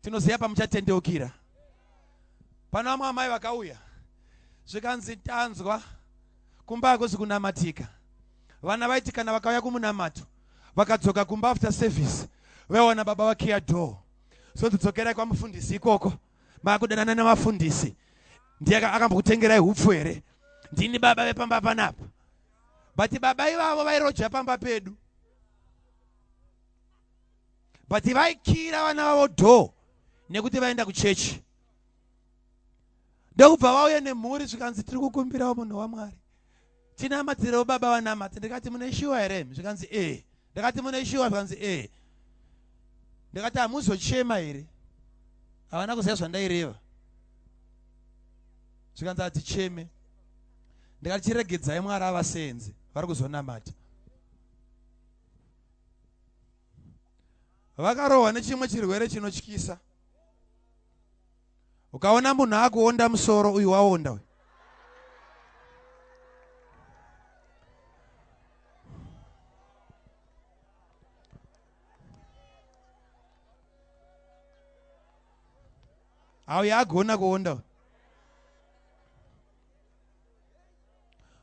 Tinoziva pamuchatendeukira. Pano vamwe amai vakauya zvikanzi tanzwa kumba hakusi kunamatika. Vana vaiti kana vakauya kumunamato vakadzoka kumba after service vaiwana baba vakiya door. So ndidzokerai kwamufundisi ikoko. Makudanana nevafundisi. Ndiye akambokutengerai hupfu here? Ndini baba vepamba panapa. But baba ivavo vairoja pamba pedu. But vaikira vana vavo door nekuti vaenda kuchechi. Ndokubva vauya nemhuri zvikanzi tiri kukumbirawo munhu waMwari. Tinamatirewo baba vanamate. Ndikati mune shuwa here? Zvikanzi eh. Ndakati mune shuwa? Zvikanzi eh. Ndikati hamuzochema here? Havana kuziva zvandaireva. Zvikanzi haticheme. Ndikati chiregedzai Mwari avasenze vari kuzonamata. Vakarohwa nechimwe chirwere chinotyisa. Ukaona munhu akuonda musoro uyu waonda uyu. Auya agona kuonda uyu.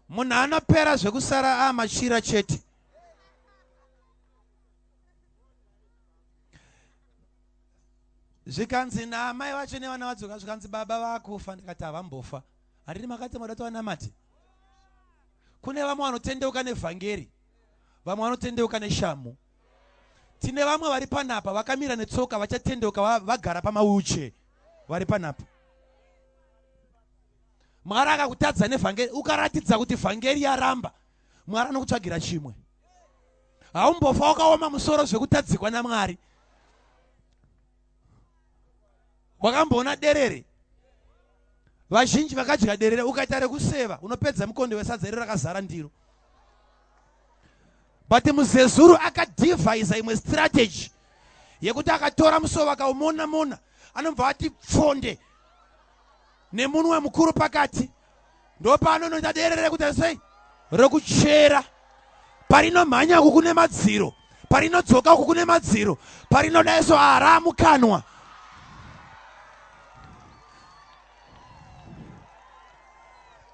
Munhu anopera zvekusara amachira chete. Zvikanzi naamai vacho nevana vadzoka zvikanzi baba vakufa. Ndikati havambofa. Handiti makati moda tovanamate? Kune vamwe vanotendeuka nevhangeri, vamwe vanotendeuka neshamhu. Tine vamwe vari panapa vakamira netsoka vachatendeuka vagara pamawheelchair vari panapa. Mwari akakutadza nevhangeri, ukaratidza kuti vhangeri yaramba, Mwari anokutsvagira chimwe. Haumbofa wakaoma musoro zvekutadzikwa naMwari. Wakamboona derere? Vazhinji vakadya derere, ukaita rekuseva unopedza mukonde wesadza iro rakazara ndiro. But muzezuru akadhivhaisa imwe strategy yekuti akatora musova akaumona mona, anobva ati pfonde nemunwe mukuru pakati. Ndopaanonoita derere rekuti sei rekuchera. Parinomhanya uku kune madziro, parinodzoka uku kune madziro, parinodaiso haramukanwa.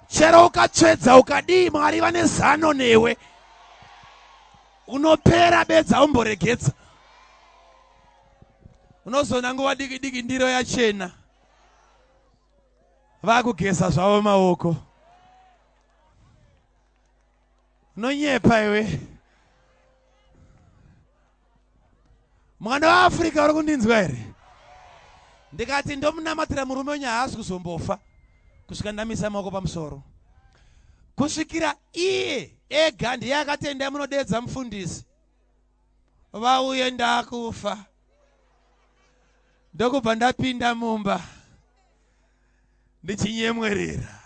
Chero ukatsvedza ukadii, Mwari vane zano newe. Unopera bedza umboregedza. Unozoona nguva diki diki ndiro yachena. Vakugeza zvavo maoko. Unonyepa iwe. Mwana waAfrica uri kundinzwa here? Ndikati ndomunamatira murume wenyu haasi kuzombofa kusvika ndamisa maoko pamusoro. Kusvikira iye ega ndiye akatenda munodedza mufundisi. Vauye ndakufa. Ndokubva ndapinda mumba ndichinyemwerera.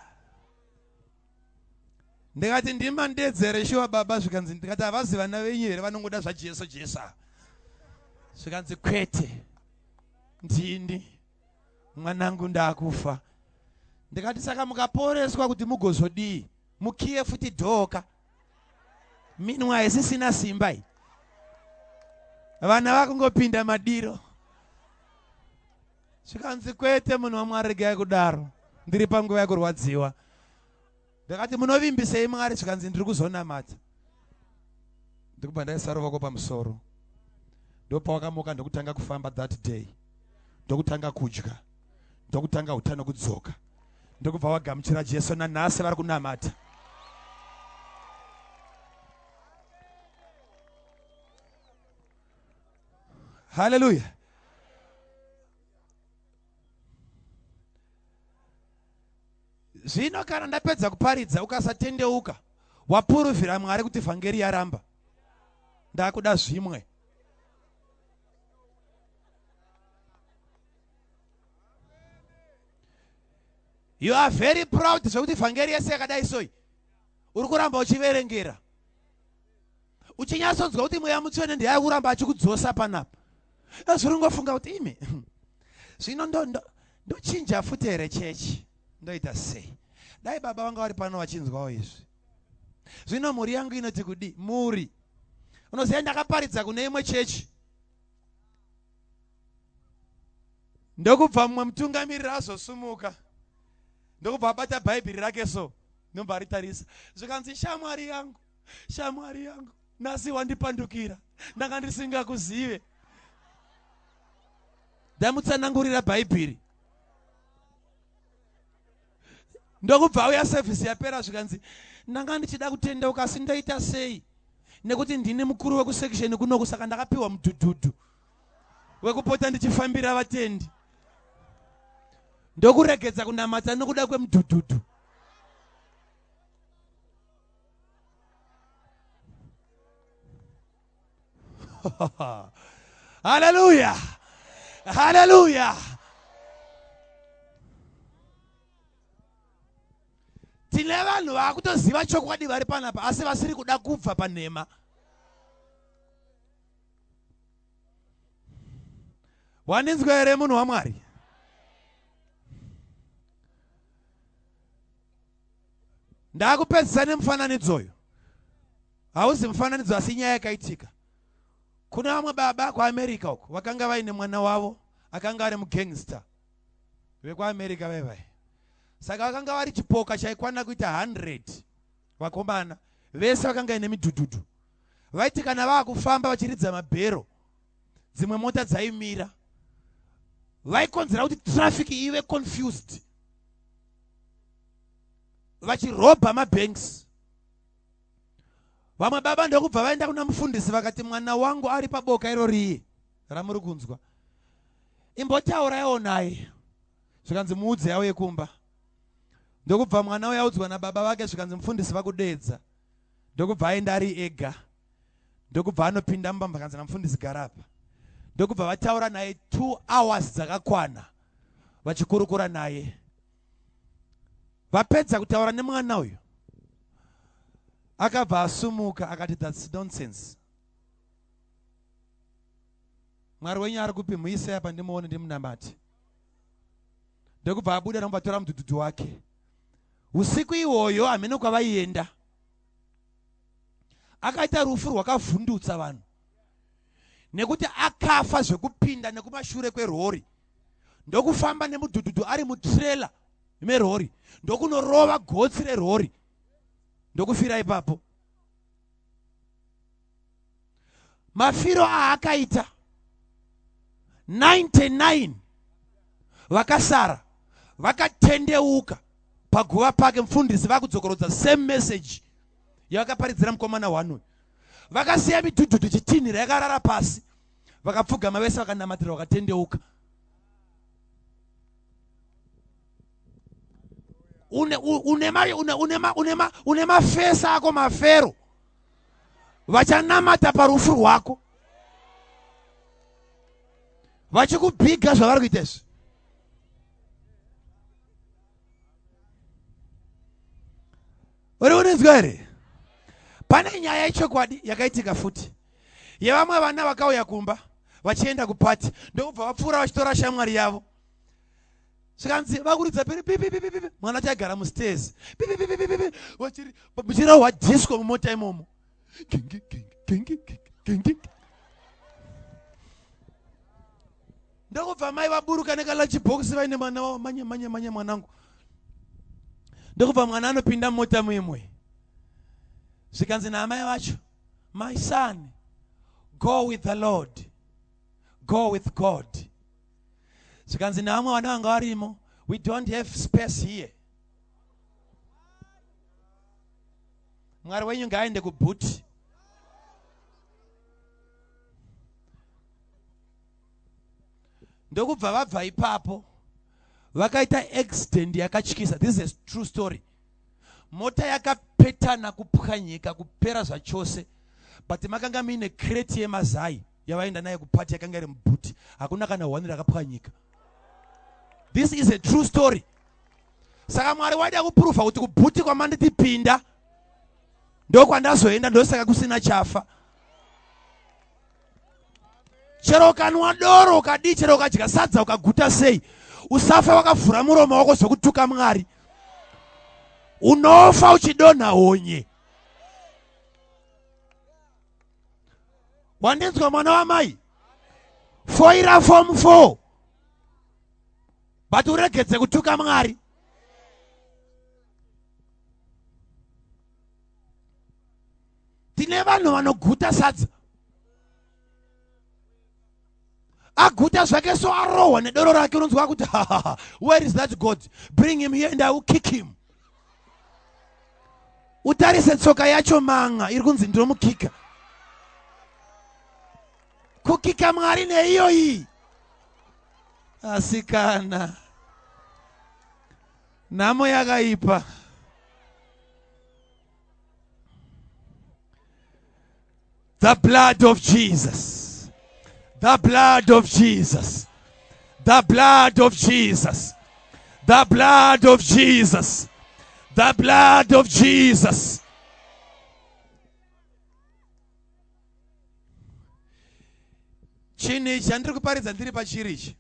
Ndikati ndimandedzere shuwa baba. Zvikanzi, ndikati havazi vana venyu here vanongoda zvaJesu Jesu ava? Zvikanzi kwete, ndini mwanangu ndakufa. Ndikati saka mukaporeswa kuti mugozodii? Mukiye futi dhoka, minwe haisisina simba iyi, vana vakungopinda madiro. Zvikanzi kwete munhu waMwari, regai kudaro, ndiri panguva yekurwadziwa. Ndakati munovimbisei Mwari? Zvikanzi ndiri kuzonamata. Ndikubva ndaisa ruoko pamusoro. Ndopawakamuka ndokutanga kufamba that day, ndokutanga kudya, ndokutanga utano kudzoka, ndokubva wagamuchira Jesu. Nanhasi vari kunamata. Haleluya. Zvino kana ndapedza kuparidza ukasatendeuka, wapuruvhira Mwari kuti vhangeri yaramba, ndakuda zvimwe. You are very proud zvekuti vhangeri yese yakadai soi uri kuramba uchiverengera, uchinyatsonzwa kuti Mweya Mutsvene ndiye ari kuramba achikudzosa panapa. Asi uri kungofunga kuti imi zvino ndochinja futi here chechi, ndoita sei? Dai baba vanga vari pano vachinzwawo izvi. Zvino mhuri yangu inoti kudi mhuri. Unoziva ndakaparidza kune imwe chechi, ndokubva mumwe mutungamiriri azosumuka, ndokubva abata Bhaibheri rake so, ndobva aritarisa. Zvikanzi shamwari yangu, Shamwari yangu, nhasi wandipandukira, ndanga ndisingakuzive. Ndamutsanangurira Bhaibheri. Ndokubva auya sevhisi yapera zvikanzi ndanga ndichida kutendeuka asi ndoita sei nekuti ndini mukuru wekusekisheni kunoku saka ndakapiwa mudhudhudhu wekupota ndichifambira vatendi. Ndokuregedza kunamata nokuda kwemudhudhudhu. Haleluya, haleluya. Tine vanhu vakutoziva chokwadi vari panapa asi vasiri kuda kubva panhema. Wandinzwa here munhu waMwari? Ndakupedzisa nemufananidzo uyu. Hauzi mufananidzo asi nyaya yakaitika. Kuna vamwe baba kuAmerica uko vakanga vaine mwana wavo akanga ari mugangster vekuAmerica vai vai. Saka vakanga vari chipoka chaikwana kuita 100 vakomana vese vakanga ine midhudhudhu. Vaiti kana vaakufamba vachiridza mabhero dzimwe mota dzaimira, vaikonzera kuti traffic ive confused, vachirobha mabanks. Vamwe baba ndokubva vaenda kuna mufundisi vakati mwana wangu ari paboka iro riye ramuri kunzwa, imbotauraiwo naye. Zvikanzi muudze yauye kumba. Ndokubva mwana uya audzwa nababa vake, zvikanzi mufundisi vakudeedza. Ndokubva aenda ari ega, ndokubva anopinda mumba, vakanzi namufundisi gara apa. Ndokubva vataura naye 2 hours dzakakwana vachikurukura naye. Vapedza kutaura nemwana uyu, akabva asumuka akati that's nonsense. Mwari wenyu ari kupi? Muise apa ndimuone ndimunamate. Ndokubva abuda ndokubva atora mudhudhudhu wake. Usiku iwoyo hameno kwavaienda, akaita rufu rwakavhundutsa vanhu nekuti akafa zvekupinda nekumashure kwerori, ndokufamba nemudhudhudhu ari mutrailer merori, ndokunorova gotsi rerori, ndokufira ipapo. Mafiro aakaita, 99 vakasara vakatendeuka paguva pake. Mufundisi vakudzokorodza same message yavakaparidzira mukomana one uyu. Vakasiya midhudhudhu chitinhira yakarara pasi, vakapfugama vese vakanamatira vakatendeuka. Une mafesa ako mafero vachanamata parufu rwako vachikubhiga zvavari kuita izvi. Uri unonzwa here? Pane nyaya yechokwadi yakaitika futi yevamwe vana vakauya kumba vachienda kupati, ndokubva vapfuura vachitora shamwari yavo. Zvikanzi vakuridza piri pipi pipi pipi, mwana achaigara mustairs pipi pipi pipi pipi, vachirahwa disco mumota imomo. Gengi, gengi, gengi, gengi. Ndokubva mai vaburuka nekalunch box vaine mwana wavo, manye manye manye mwanangu. Ndokubva mwana anopinda mumota muimwe. Zvikanzi naamai vacho, my son, go with the Lord, go with God. Zvikanzi naamwe vana vanga varimo, we don't have space here. Mwari wenyu ngaaende kubhuti. Ndokubva vabva ipapo vakaita accident yakatyisa. This is a true story. Mota yakapetana kupwanyika kupera zvachose, but makanga muine crate yemazai yavaenda nayo kupati yakanga iri mubhuti, hakuna kana one rakapwanyika. This is a true story. Saka Mwari waida kuprova kuti kubhuti kwamanditi pinda ndokwandazoenda, ndosaka kusina chafa. Chero ukanwa doro ukadii, chero ukadya sadza ukaguta sei, usafa wakavhura muromo wako zvekutuka Mwari. Unofa uchidonha honye. Wandinzwa mwana wamai? Foira form 4 but uregedze kutuka Mwari. Tine vanhu vanoguta sadza. Aguta zvake so arohwa nedoro rake unonzwa kuti where is that God? Bring him here and I will kick him. Utarise tsoka yacho manga iri kunzi ndinomukika. Kukika Mwari neiyoyi. Asikana. Nhamo yakaipa. The blood of Jesus. The blood of Jesus. The blood of Jesus. The blood of Jesus. The blood of Jesus. Chinhu ichi chandiri kuparidza ndiri pachiri ichi.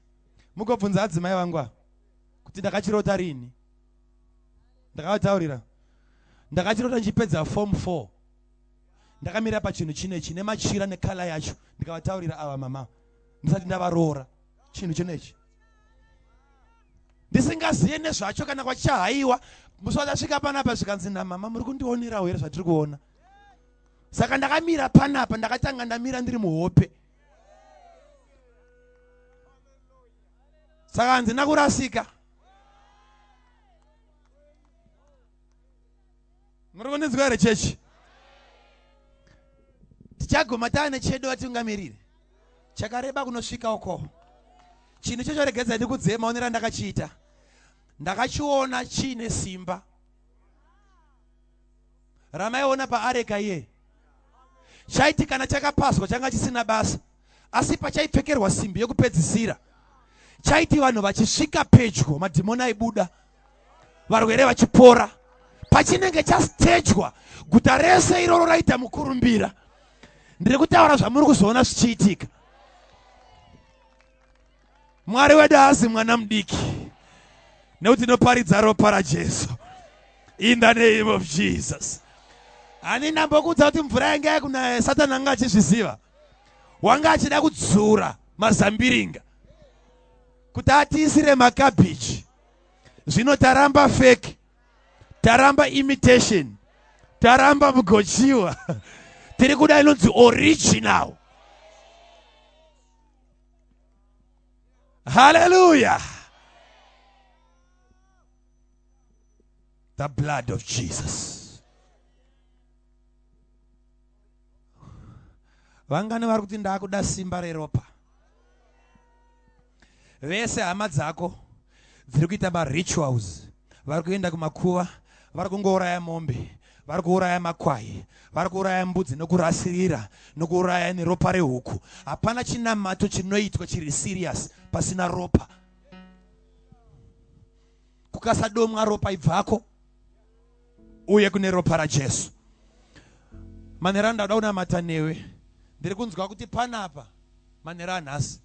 Mugobvunza adzimai vangu ava kuti ndakachirota rini. Ndakavataurira. Ndakachirota ndichipedza form 4. Ndakamira pachinhu chinechi nemachira nekala yacho ndikavataurira ava mama ndisati ndavaroora chinhu chinechi. Ndisingaziye nezvacho kana kwachichahaiwa. Musi watasvika panapa zvikanzi namama muri kundionerawo here zvatiri kuona. Saka ndakamira panapa ndakatanga ndamira ndiri muhope. Saka handina kurasika. Muri kundinzwa here chechi? Tichaguma taane chedu vatungamiriri. Chakareba kunosvika uko. Chinhu ichocho regedza ndikudzei maonero andakachiita. Ndakachiona chiine simba. Ramaiona paareka iye. Chaiti kana chakapazwa changa chisina basa. Asi pachaipfekerwa simbi yekupedzisira. Chaiti vanhu vachisvika pedyo madhimoni aibuda. Varwere vachipora. Pachinenge chastejwa guta rese iroro raita mukurumbira. Ndiri kutaura zvamuri kuzoona zvichiitika. Mwari wedu haazi mwana mudiki nekuti tinoparidza ropa raJesu. In the name of Jesus. Hani ndambokuudza kuti mvura yanga yakunaya Satani anga achizviziva. Wanga achida kudzura mazambiringa kuti atiisire makabhichi. Zvino taramba fake, taramba imitation, taramba mugochiwa. Tiri kuda inonzi original. Hallelujah. The blood of Jesus. Vangani vari kuti ndakuda simba reropa? Vese hama dzako dziri kuita marituals, vari kuenda kumakuva, vari kungouraya mombe, vari kuuraya makwai, vari kuuraya mbudzi nokurasirira, nokuuraya neropa rehuku. Hapana chinamato chinoitwa chiri serious pasina ropa. Kukasadomwa ropa ibvako uye kune ropa raJesu. Manheru ndauda kunamata newe. Ndiri kunzwa kuti panapa manheru anhasi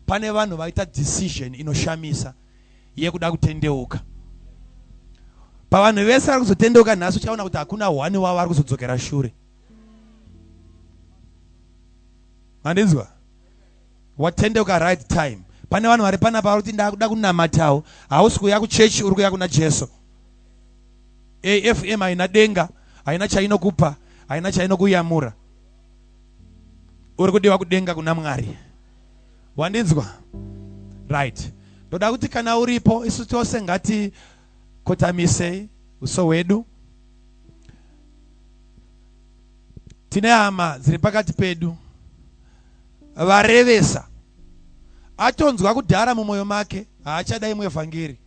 pane vanhu vaita decision inoshamisa yekuda kutendeuka. Pavanhu vese vari kuzotendeuka nhasi uchaona kuti hakuna one wavo ari kuzodzokera shure. Mandinzwa? Watendeuka right time. Pane vanhu vari panapa vari kuti ndakuda kunamatawo. Hausi kuuya kuchechi, uri kuuya kuna Jesu. AFM haina denga, haina chainokupa, haina chainokuyamura. Uri kudiwa kudenga kuna Mwari. Wandinzwa? Right. Ndoda kuti kana uripo isu tose ngatikotamisei uso hwedu. Tine hama dziri pakati pedu varevesa. Atonzwa kudhara mumwoyo make haachada imwe vhangeri.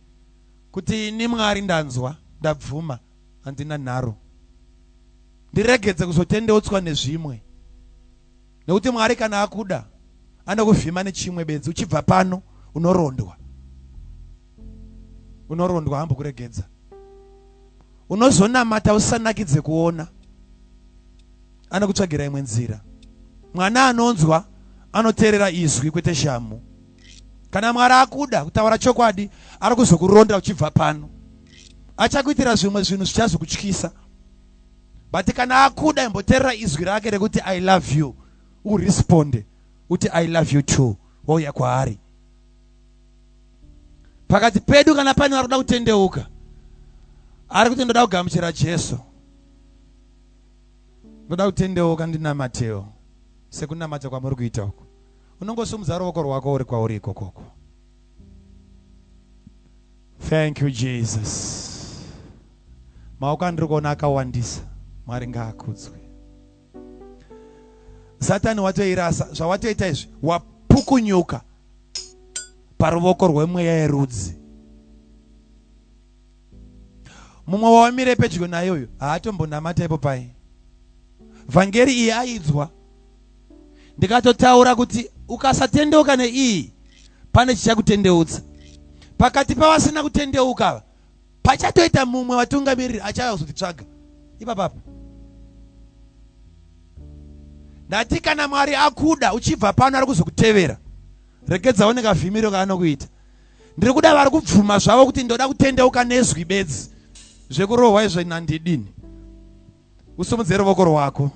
Kuti ini Mwari ndanzwa, ndabvuma, handina nharo. Ndiregedze kuzotendeutswa nezvimwe. Nekuti Mwari kana akuda anokuvhima nechimwe bedzi, uchibva pano unorondwa. Unorondwa hambokuregedza. Unozonamata usanakidze kuona. Anokutsvagira imwe nzira. Mwana anonzwa anoteerera izwi kwete shamhu. Kana Mwari akuda kutaura chokwadi ari kuzokuronda uchibva pano. Achakuitira zvimwe zvinhu zvichazokutyisa. But kana akuda imboteerera izwi rake rekuti I love you, uresponde uti I love you too, wouya kwaari. Pakati pedu kana pane vari kuda kutendeuka, ari kuti ndoda kugamuchira Jesu. Ndoda kutendeuka ndinamatewo sekunamata kwamuri kuita uku. Unongosumudza ruoko rwako uri kwauri ikokoko. Thank you Jesus. Maoko andiri kuona akawandisa. Mwari ngaakudzwe. Satani watoirasa zvawatoita izvi wapukunyuka paruvoko rwemweya yerudzi. Mumwe wawamire pedyo naye uyu haatombonamata ipo pai. Vhangeri iyi aidzwa. Ndikatotaura kuti ukasatendeuka neiyi pane chichakutendeutsa. Pakati pavasina kutendeuka ava pachatoita mumwe vatungamiriri achauya kuzotitsvaga ipapapa. Ndati kana Mwari akuda uchibva pano ari kuzokutevera. Regedza one kavhimiro kaanokuita. Ndiri kuda vari kubvuma zvavo kuti ndoda kutendeuka nezwi bedzi. Zvekurohwa izvo nandidini. Usumudze ruvoko rwako.